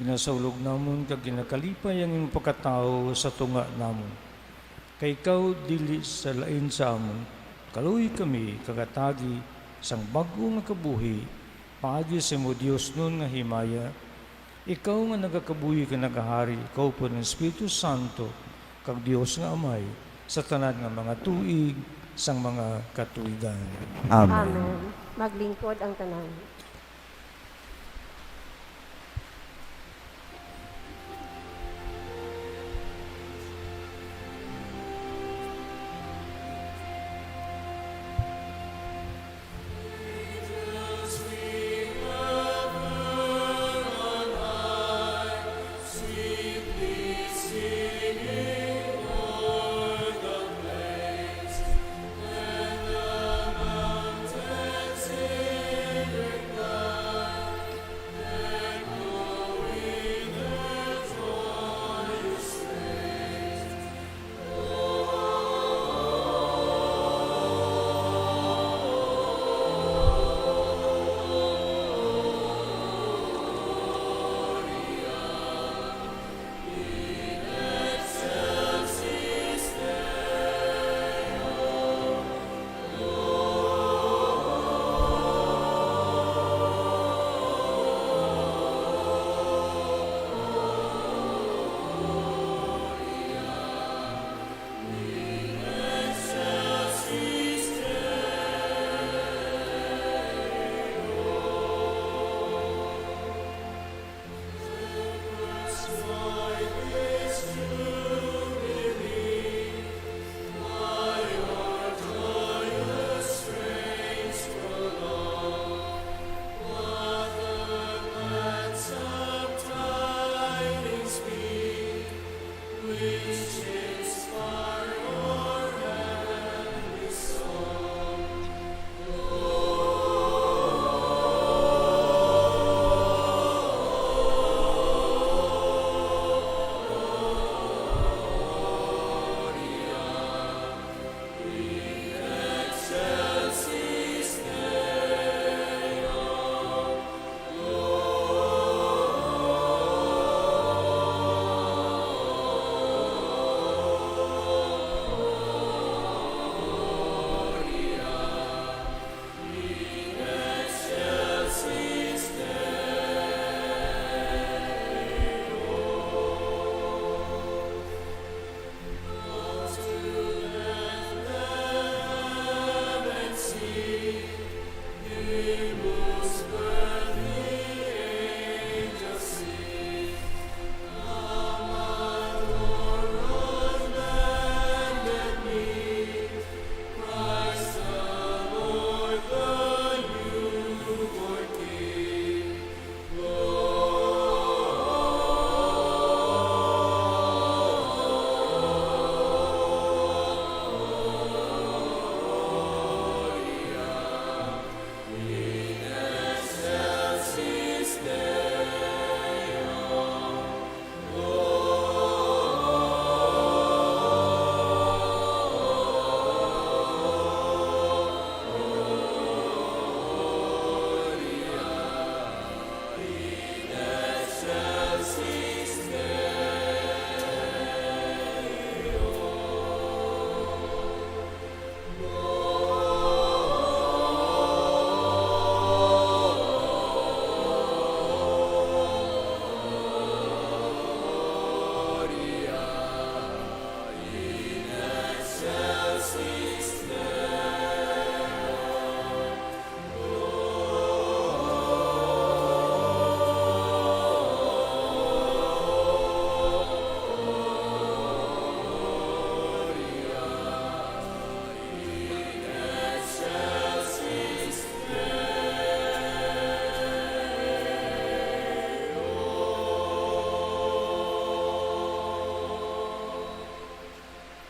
ginasaulog namon kag ginakalipay ang imong pagkatawo sa tunga namon. Kay ikaw dili sa lain sa amon, kaluy kami kag atagi sang bag-o nga kabuhi paagi sa imo diosnon nga himaya. Ikaw nga nagakabuhi kag nagahari kaupod ang Espiritu Santo, kag Dios nga Amay, sa tanan nga mga tuig sang mga katuigan. Amen. Amen. Maglingkod ang tanan.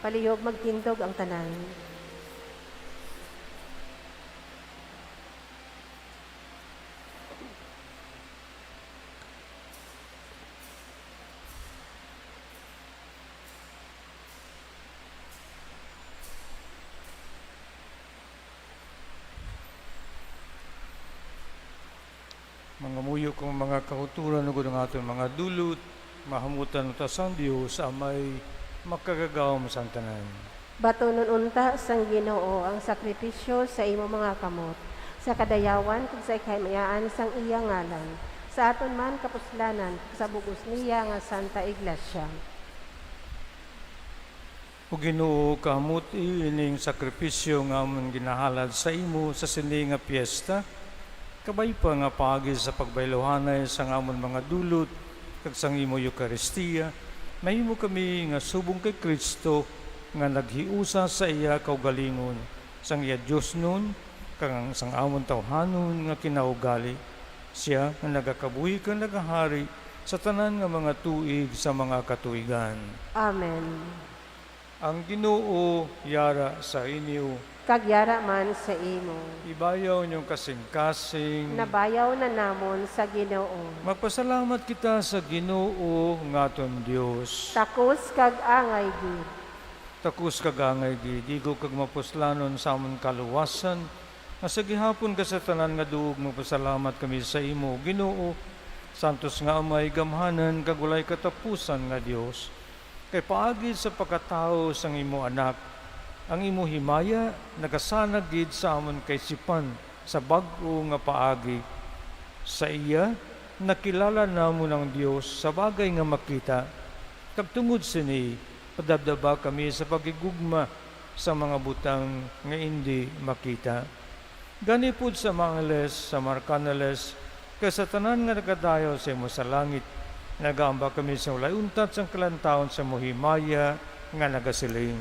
Palihog, magtindog ang tanan. Mangamuyo ko, mga kauturan, ug ang aton mga dulot, mahamutan ta sang Dios, Amay makagagahom sang tanan. Batunon unta sang Ginoo ang sakripisyo sa imo mga kamot, sa kadayawan kag sa kahimayaan sang iya ngalan, sa aton man kapuslanan kag sa bug-os niya nga Santa Iglesia. O Ginoo, kahamuti ining sakripisyo nga amon ginahalad sa imo sa sini nga piyesta, kabay pa nga paagi sa pagbayluhanay sang amon mga dulot kag sang imo Eukaristia, mahimo kami nga subong kay Cristo nga naghiusa sa iya kaugalingon, sang iya diosnon, kag ang sang amon tawhanon nga kinaugali, sia nga nagakabuhi kag nagahari sa tanan nga mga tuig sa mga katuigan. Amen. Ang Ginoo yara sa inyo. Kag yara man sa imo. Ibayaw inyong kasing-kasing. Nabayaw na namon sa Ginoo. Magpasalamat kita sa Ginoo nga aton Dios. Takos kag angay gid. Takos kag angay gid, igo kag mapuslanon sa amon kaluwasan, nga sa gihapon kag sa tanan nga duog magpasalamat kami sa imo, Ginoo, santos nga Amay, gamhanan kag walay katapusan nga Dios. Kay paagi sa pagkatawo sang imo Anak, ang imo himaya nagasanag gid sa amon kaisipan sa bag-o nga paagi. Sa iya, nakilala namon ang Dios sa bagay nga makita, kag tungod sini, padabdaba kami sa paghigugma sa mga butang nga indi makita. Gani pud sa mga Angeles, sa mga Arkangeles, kag sa tanan nga nagadayaw sa imo sa langit, nagaamba kami sa walay untat sang kalantawon sa imo himaya nga nagasiling.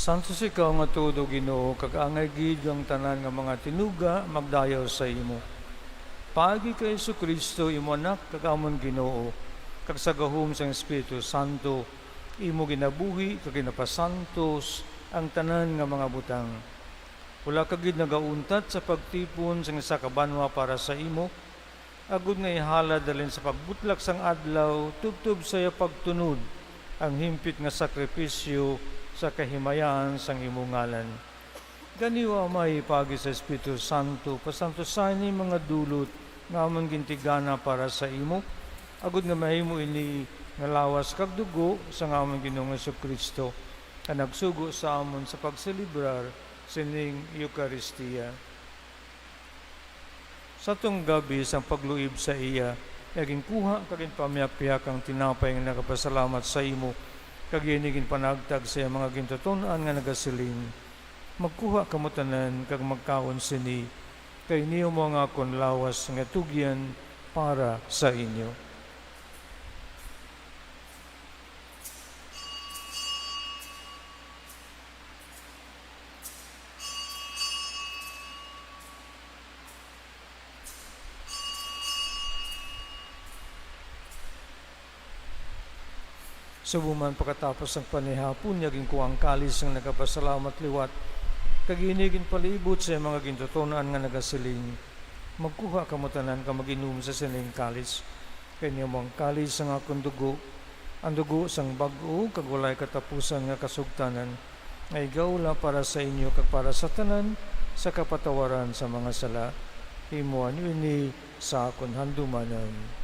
Santos ikaw nga tuod, O Ginoo, kag angay gid ang tanan nga mga tinuga magdayaw sa imo. Paagi kay Jesu-Cristo, imo Anak, kag amon Ginoo, kag sa gahom sang Espiritu Santo, imo ginabuhi kag ginapasantos ang tanan nga mga butang. Wala ka gid nagauntat sa pagtipon sang isa ka banwa para sa imo, agod nga ihalad halin sa pagbutlak sang adlaw tubtob sa iya pagtunod ang himpit nga sakripisyo sa kahimayaan sang imo ngalan. Gani, O Amay, paagi sa Espiritu Santo, pasantosa ini mga dulot nga amon gintigana para sa imo, agod nga mahimo ini nga lawas kag dugo sang amon Ginoong Jesu-Cristo, nga nagsugo sa amon sa pagselebrar sining Eukaristia. Sa tunggabi sang pagluib sa iya, iya ginkuha kag ginpamihak-pihak ang tinapay nga nagapasalamat sa imo, kag ini ginpanagtag sa iya mga gintuton-an nga nagasiling, "Magkuha kamo tanan kag magkaon sini, kay ini amo ang akon lawas nga tugyan para sa inyo." Subong man, pagkatapos sang panihapon, niya ginkua ang kalis nga nagapasalamat liwat, kag ini ginpalibot sa iyang mga gintuton-an nga nagasiling, "Magkuha kamo tanan kag mag-inom sa sining kalis, kay ini amo ang kalis sang akon dugo, ang dugo sang bag-o kag walay katapusan nga kasugtanan, nga igaula para sa inyo kag para sa tanan sa kapatawaran sa mga sala. Himoa niyo ini sa akon handumanan."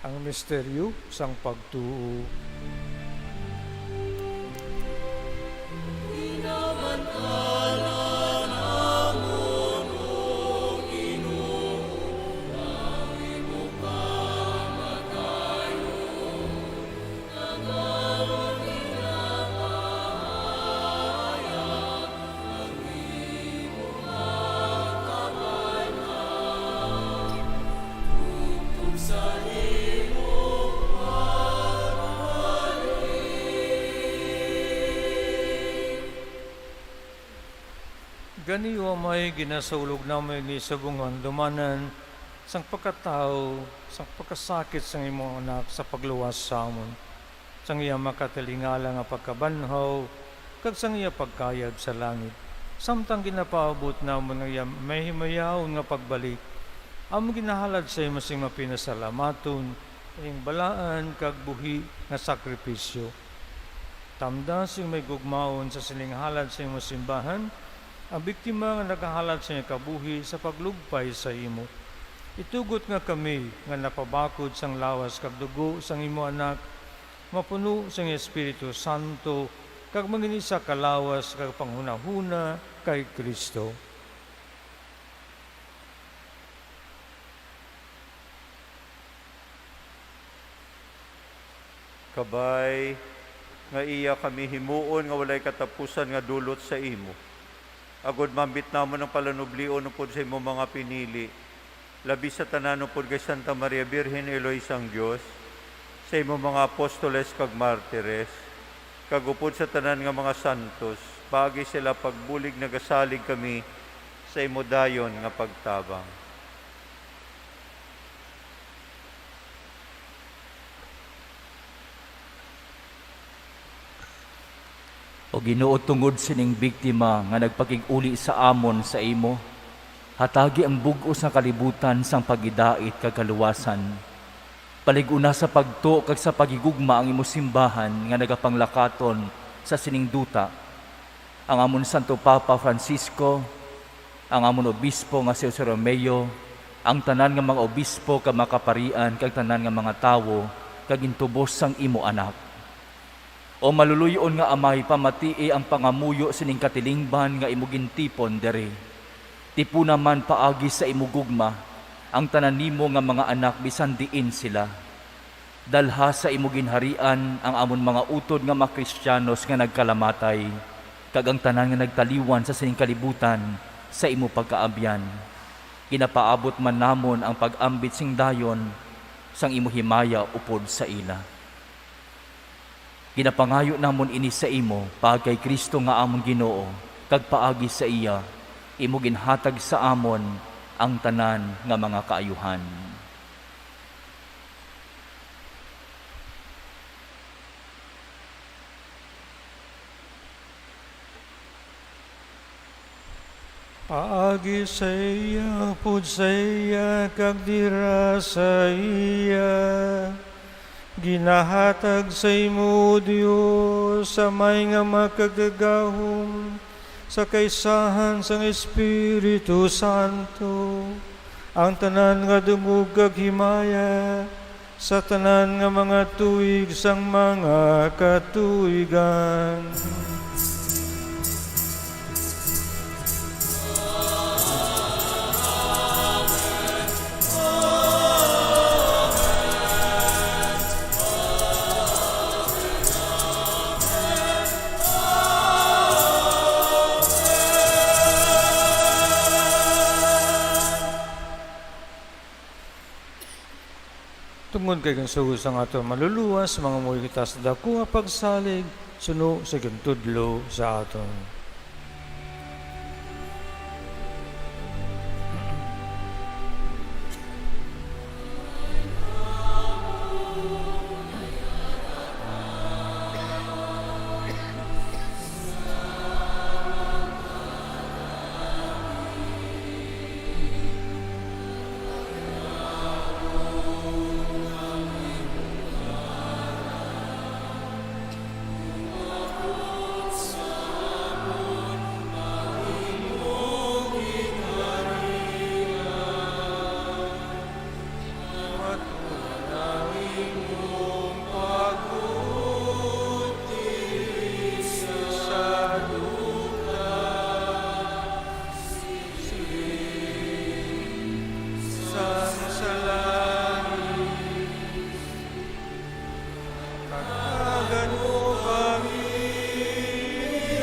Ang misteryo sang pagtuo. Gani, O Amay, ginasaulog namon ini subong nga handumanan sang pagkatawo, sang pagkasakit sang imo Anak sa pagluwas sa amon, sang iya makatilingala nga pagkabanhaw, kag sang iya pagkayab sa langit, samtang ginapaabot namon ang iya mahimayaon nga pagbalik, amon ginahalad sa imo sing mapinasalamaton ining balaan kag buhi nga sakripisyo. Tamda sing may gugmaon sa sining halad sa imo simbahan ang biktima nga nagahalad sa iya kabuhi sa paglugpay sa imo. Itugot nga kami nga napabakod sang lawas kag dugo sang imo Anak, mapuno sang Espiritu Santo, kag mangin-isa ka lawas kag panghunahuna kay Cristo. Kabay nga iya kami himuon nga walay katapusan nga dulot sa imo, agod maambit namon ang palanublion upod sa imo mga pinili, labi sa tanan upod kay Santa Maria Birhen, Iloy sang Dios, sa imo mga apostoles kag martires, kag upod sa tanan nga mga santos, paagi sila pagbulig nagasalig kami sa imo dayon nga pagtabang. O Ginoo, tungod sining biktima nga nagpakig-uli sa amon sa imo, hatagi ang bug-os nga kalibutan sang pagidait kag kaluwasan. Palig-una sa pagtuo kag sa paghigugma ang imo simbahan nga nagapanglakaton sa sining duta, ang amon Santo Papa Francisco, ang amon obispo nga si Jose Romeo, ang tanan nga mga obispo kag mga kaparian, kag tanan nga mga tawo nga gintubos sang imo Anak. O maluloy-on nga Amay, pamatii ang pangamuyo sining katilingban nga imo gintipon diri. Tipuna man paagi sa imo gugma ang tanan nimo nga mga anak, bisan diin sila. Dalha sa imo ginharian ang amon mga utod nga mga Kristiyanos nga nagkalamatay, kag ang tanan nga nagtaliwan sa sining kalibutan sa imo pagkaabyan. Ginapaabot man namon ang pag-ambit sing dayon sang imo himaya upod sa ila. Ginapangayo namon ini sa imo paagi kay Cristo nga amon Ginoo, kag paagi sa iya imo ginhatag sa amon ang tanan nga mga kaayuhan. Paagi sa iya, upod sa iya, kag dira sa iya, ginahatag sa imo, O Dios, Amay nga makagagahom, sa kaisahan sang Espiritu Santo, ang tanan nga dungog kag himaya, sa tanan nga mga tuig sang mga katuigan. Tungod kay ginsugo sang aton Manluluwas, mangamuyo kita sa daku nga pagsalig suno sa gintudlo sa aton. Tatagan mo kami,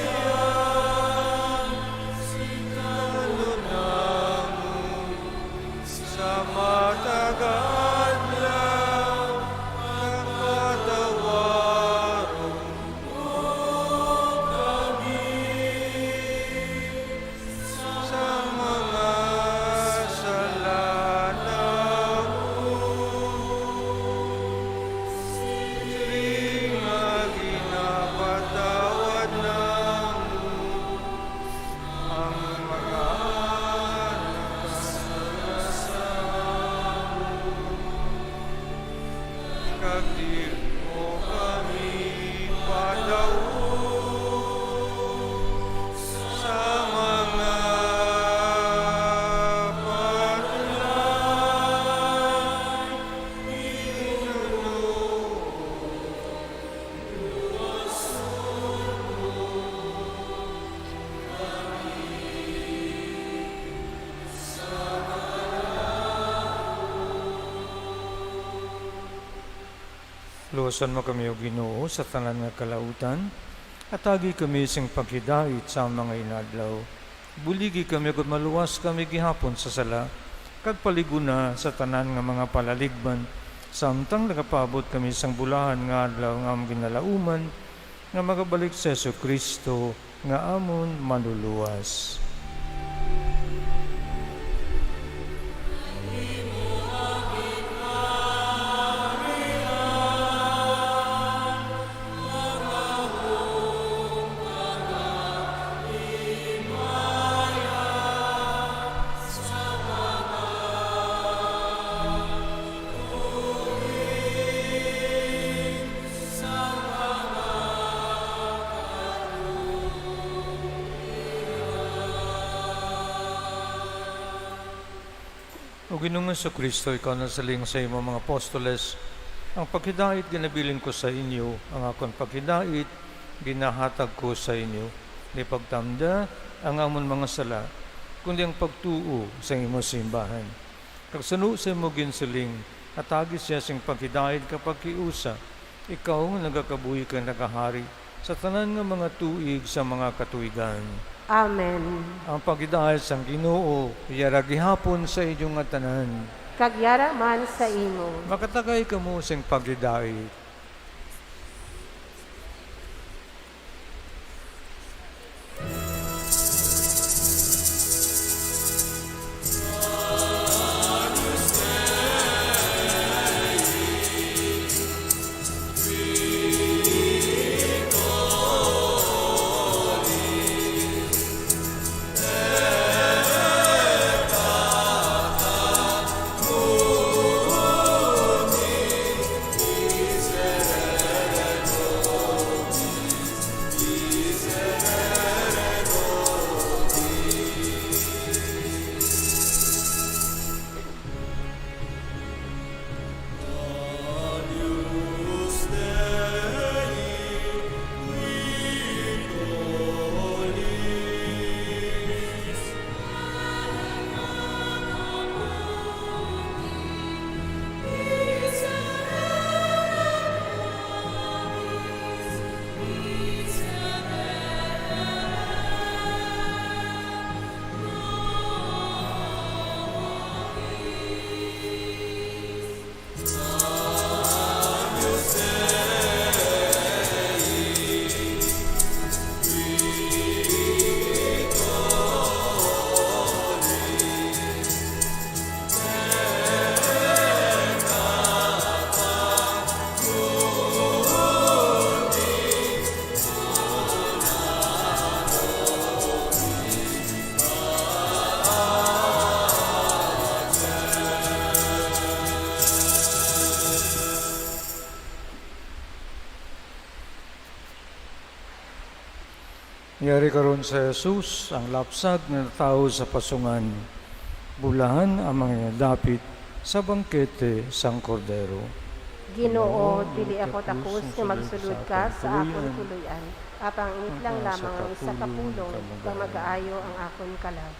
Maria, sa tanod namon, sa matag adlaw, patawaron mo kami sa mga sala namon, siling nga ginapatawad namon ang mga nakasala sa amon. Kag dili mo kami padayon sa mga patlan, Ginoo. Luwason mo kami, O Ginoo, sa tanan nga kalautan. Atagi kami sing paghidait sa mga inadlaw. Buligi kami, agod maluwas kami gihapon sa sala, kag palig-onna sa tanan nga mga palaligban, samtang nagapaabot kami sang bulahan nga adlaw nga amon ginalauman, nga magabalik si Jesu-Cristo nga amon Manluluwas. O Ginoong Jesu-Cristo, ikaw nagsiling sa imo mga apostoles, "Ang paghidait ginabilin ko sa inyo, ang akon paghidait ginahatag ko sa inyo." Di pagtamda ang amon mga sala, kundi ang pagtuo sa imo simbahan. Kag suno sa imo ginsiling, atagi siya sing paghidait kag paghiusa, ikaw nga nagakabuhi kag nagahari sa tanan nga mga tuig sa mga katuigan. Amen. Ang paghidait sang Ginoo yara gihapon sa inyo nga tanan. Kag yara man sa imo. Makatagay kamo sing paghidait. Yari karon sa Jesus ang lapsag nga natawo sa pasungan, bulahan ang mga dapit sa bangkete sang Kordero. Ginoo, dili ako takos nga magsulod ka sa akon puloy-an, apang ingit lang lamang ang isa ka pulong kag magaayo ang akon kalag.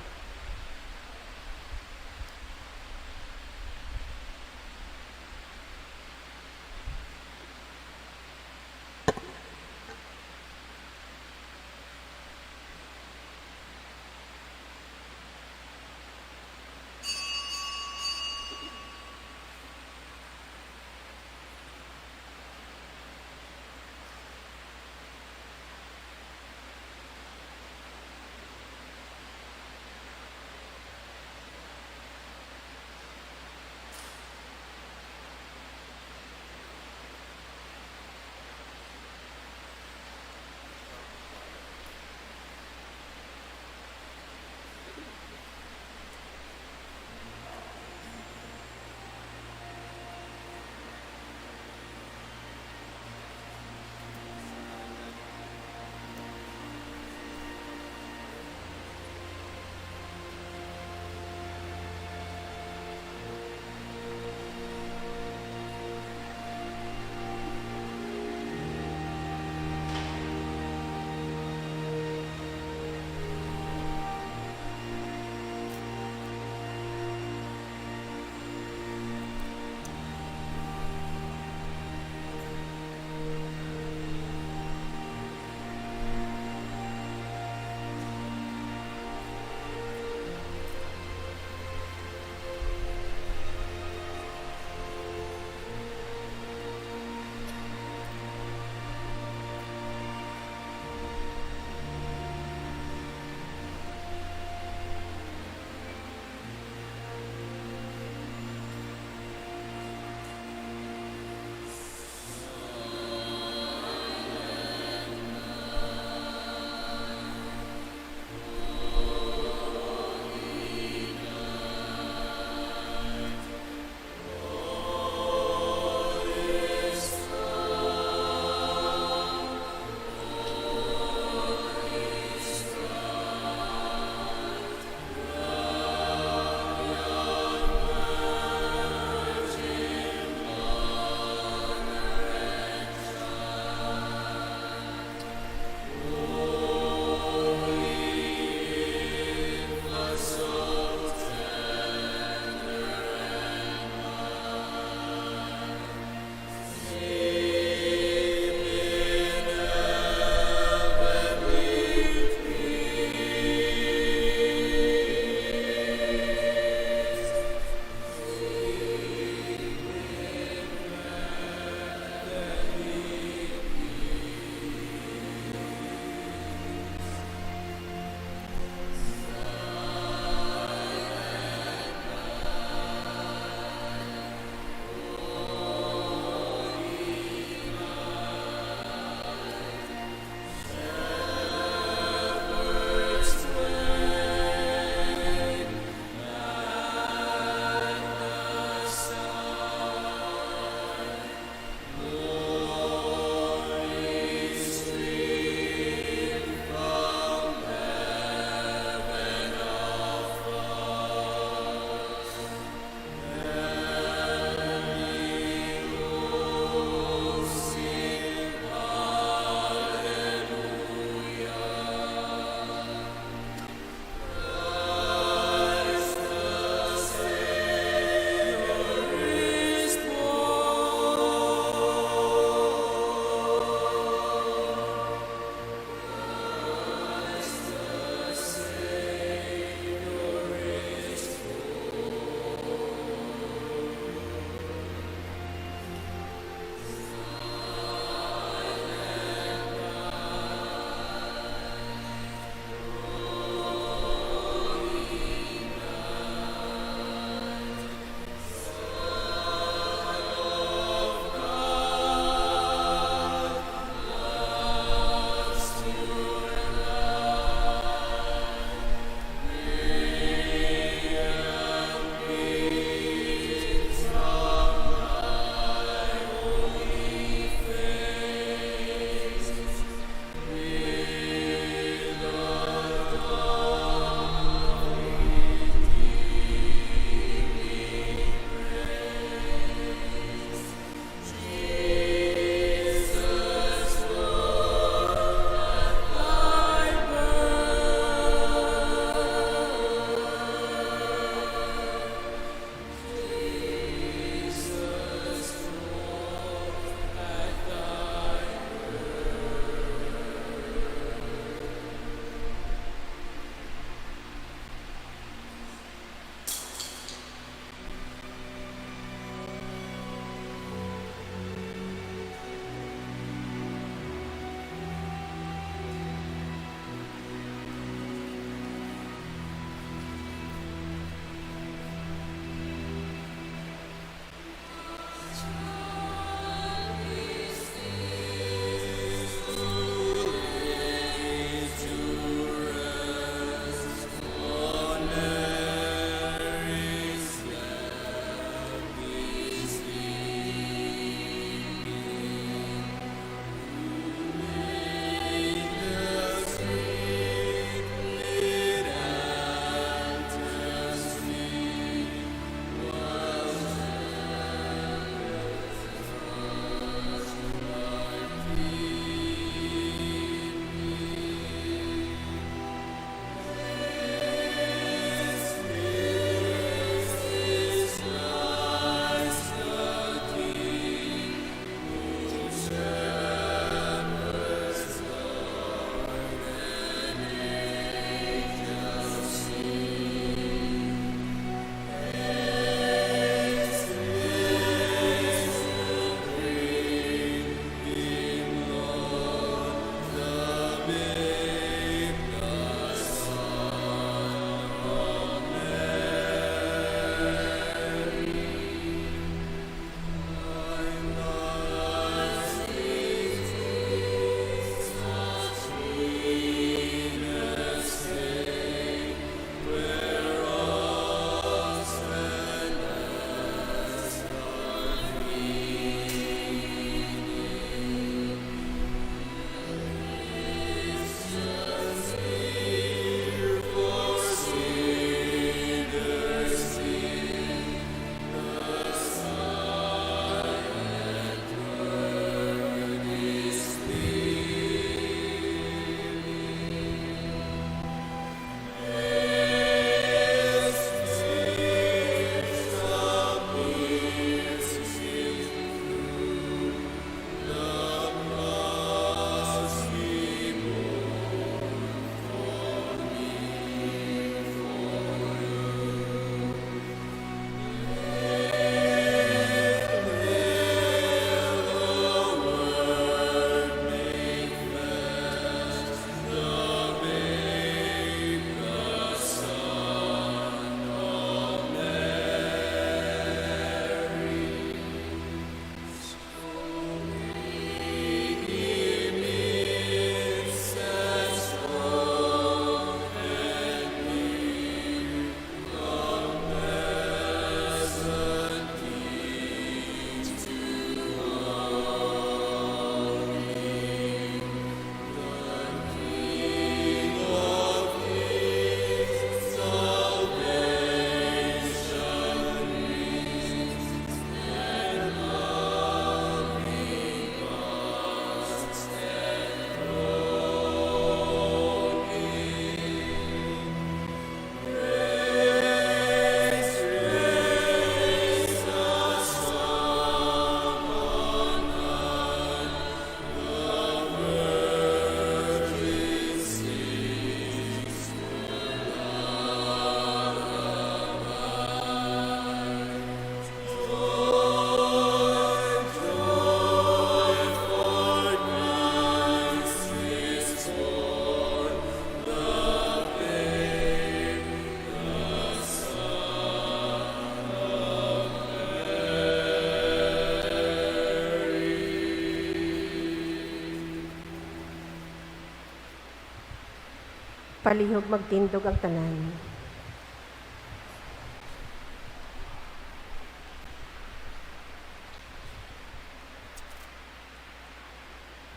Palihog magtindog ang tanan.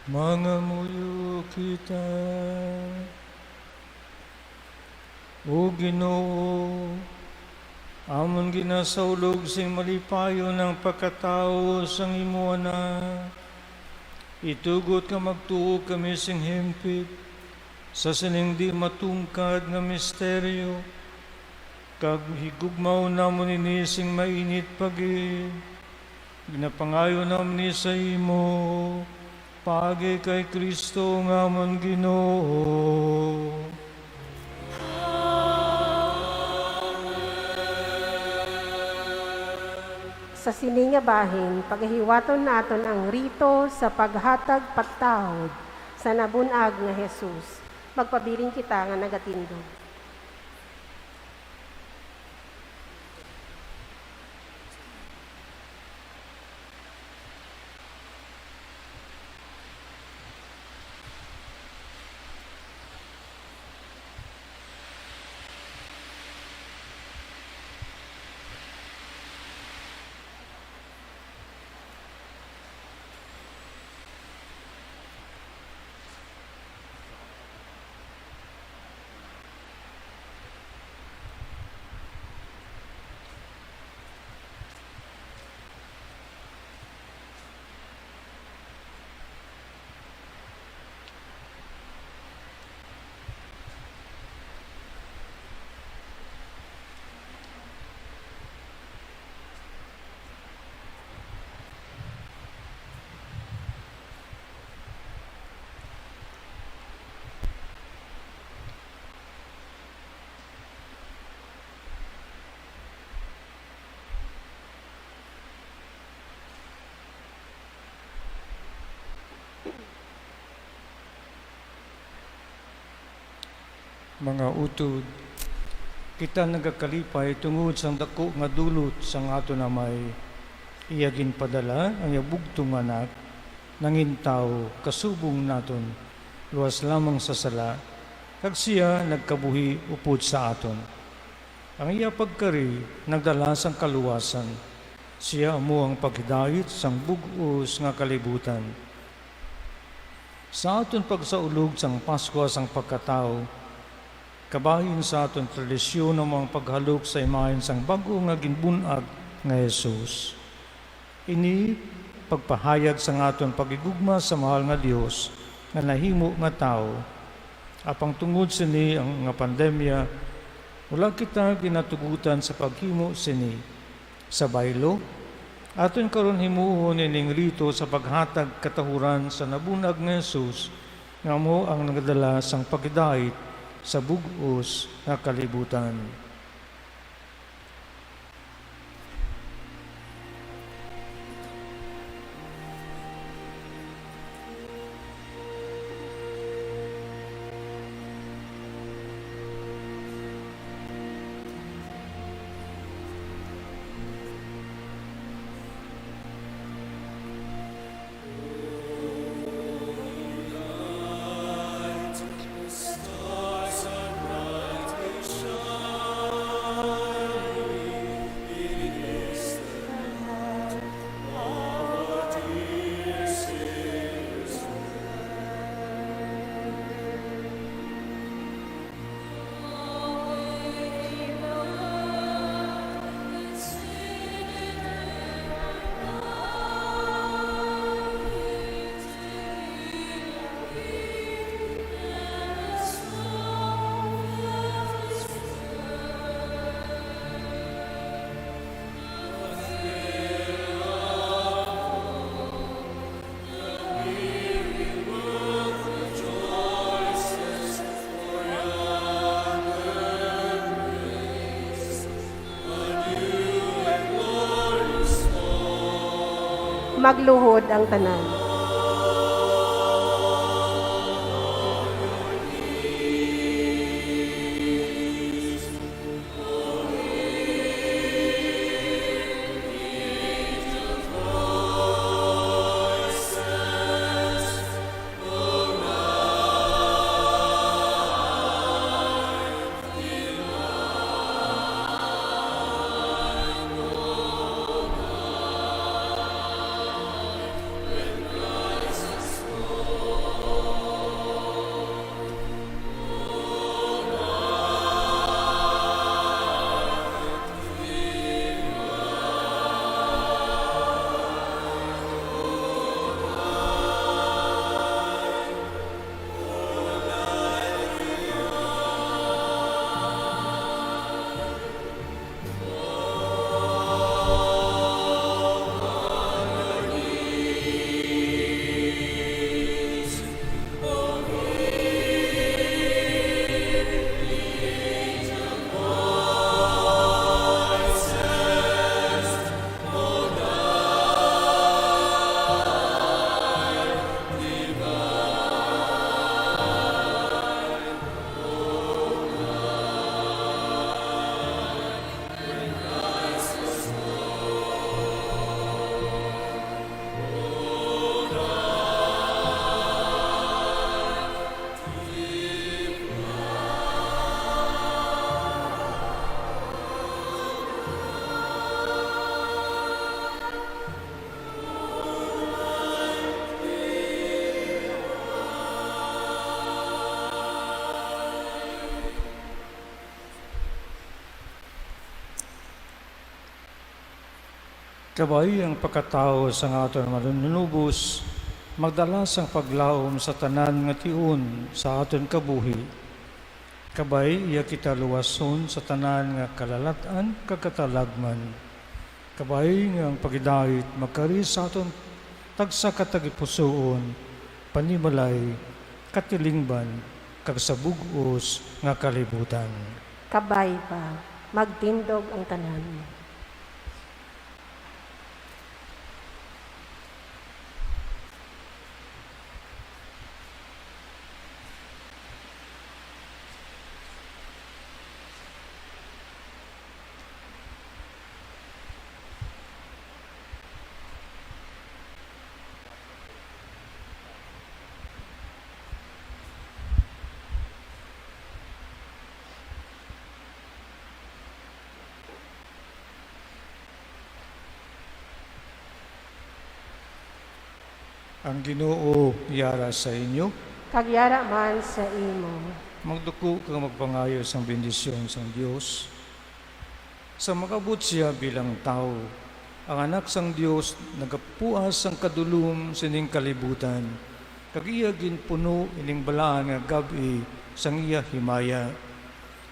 Mangamuyo kita. O Ginoo, amon ginasaulog sing malipayon ang pagkatawo sang imo Anak. Itugot nga magtuo kami sing himpit sa sining di matungkad nga misteryo, kag higugmaon namon ini sing mainit pa gid. Ginapangayo namon ni sa imo, paagi kay Cristo nga amon Ginoo. Sa sini nga bahin, pagahiwaton naton ang rito sa paghatag patawod sa nabun-ag nga Jesus. Magpabilin kita nga nagatindog. Mga utod, kita nagakalipay tungod sang daku nga dulot sang aton Amay. Iya ginpadala ang iya bugtong nga Anak, nangin tawo kasubong naton, luwas lamang sa sala, kag sia nagkabuhi upod sa aton. Ang iya pagkari nagdala sang kaluwasan. Sia amo ang paghidait sang bug-os nga kalibutan. Sa aton pagsaulog sang Paskwa sang Pagkatawo, kabahin sa aton tradisyon amo ang paghalok sa imahen sang bag-o nga ginbun-ag nga Jesus. Ini pagpahayag sang aton paghigugma sa mahal nga Dios nga nahimo nga tawo. Apang tungod sini ang, nga pandemya, wala kita ginatugutan sa paghimo sini. Sa baylo, aton karon himuon ining rito sa paghatag katahuran sa nabun-ag nga Jesus, nga amo ang nagadala sang paghidait sa bug-os nga kalibutan. Magluhod ang tanan. Kabay ang pagkatawo sang aton Manunubos magdala sang paglaom sa tanan nga tion sa aton kabuhi. Kabay iya kita luwason sa tanan nga kalalat-an kag katalagman. Kabay nga ang paghidait magkari sa aton tagsa ka tagipusoon, panimalay, katilingban, kag sa bug-os nga kalibutan. Kabay pa, magtindog ang tanan. Ang Ginoo yara sa inyo. Kag yara man sa imo. Magduko kag magpangayo sang bendisyon sang Dios. Sa mag-abot sia bilang tawo, ang Anak sang Dios nagapuas sang kadulom sining kalibutan, kag iya ginpuno ining balaan nga gab-i sang iya himaya.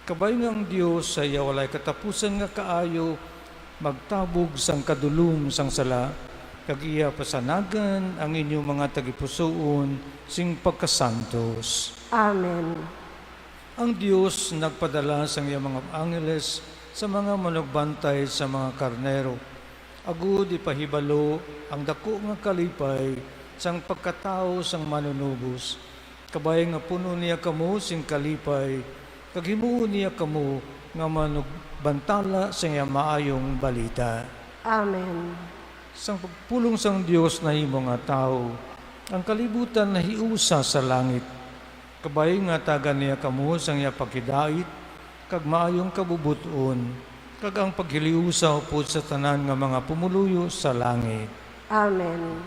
Kabay nga ang Dios sa iya walay katapusan nga kaayo magtabog sang kadulom sang sala, kag iya pasanagan ang inyo mga tagipusoon sing pagkasantos. Amen. Ang Dios nagpadala sang iya mga angeles sa mga manugbantay sa mga karnero, agud ipahibalo ang daku nga kalipay sang pagkatawo sang Manunubos. Kabay nga pun-on niya kamo sing kalipay, kag himuon niya kamo nga manugbantala sang iya maayong balita. Amen. Sang pagpulong sang Dios nahimo nga tawo, ang kalibutan nahiusa sa langit. Kabay nga tagan niya kamo sang iya paghidait kag maayong kabubot-on, kag ang paghiliusa upod sa tanan nga mga pumuluyo sa langit. Amen.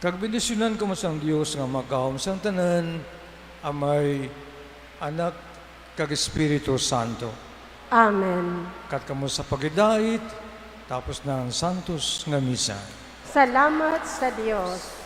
Kag bendisyonan kamo sang Dios nga Magahom sang tanan, Amay, Anak, kag Espiritu Santo. Amen. Kat kamo sa paghidait, tapos na ang santos nga misa. Salamat sa Dios.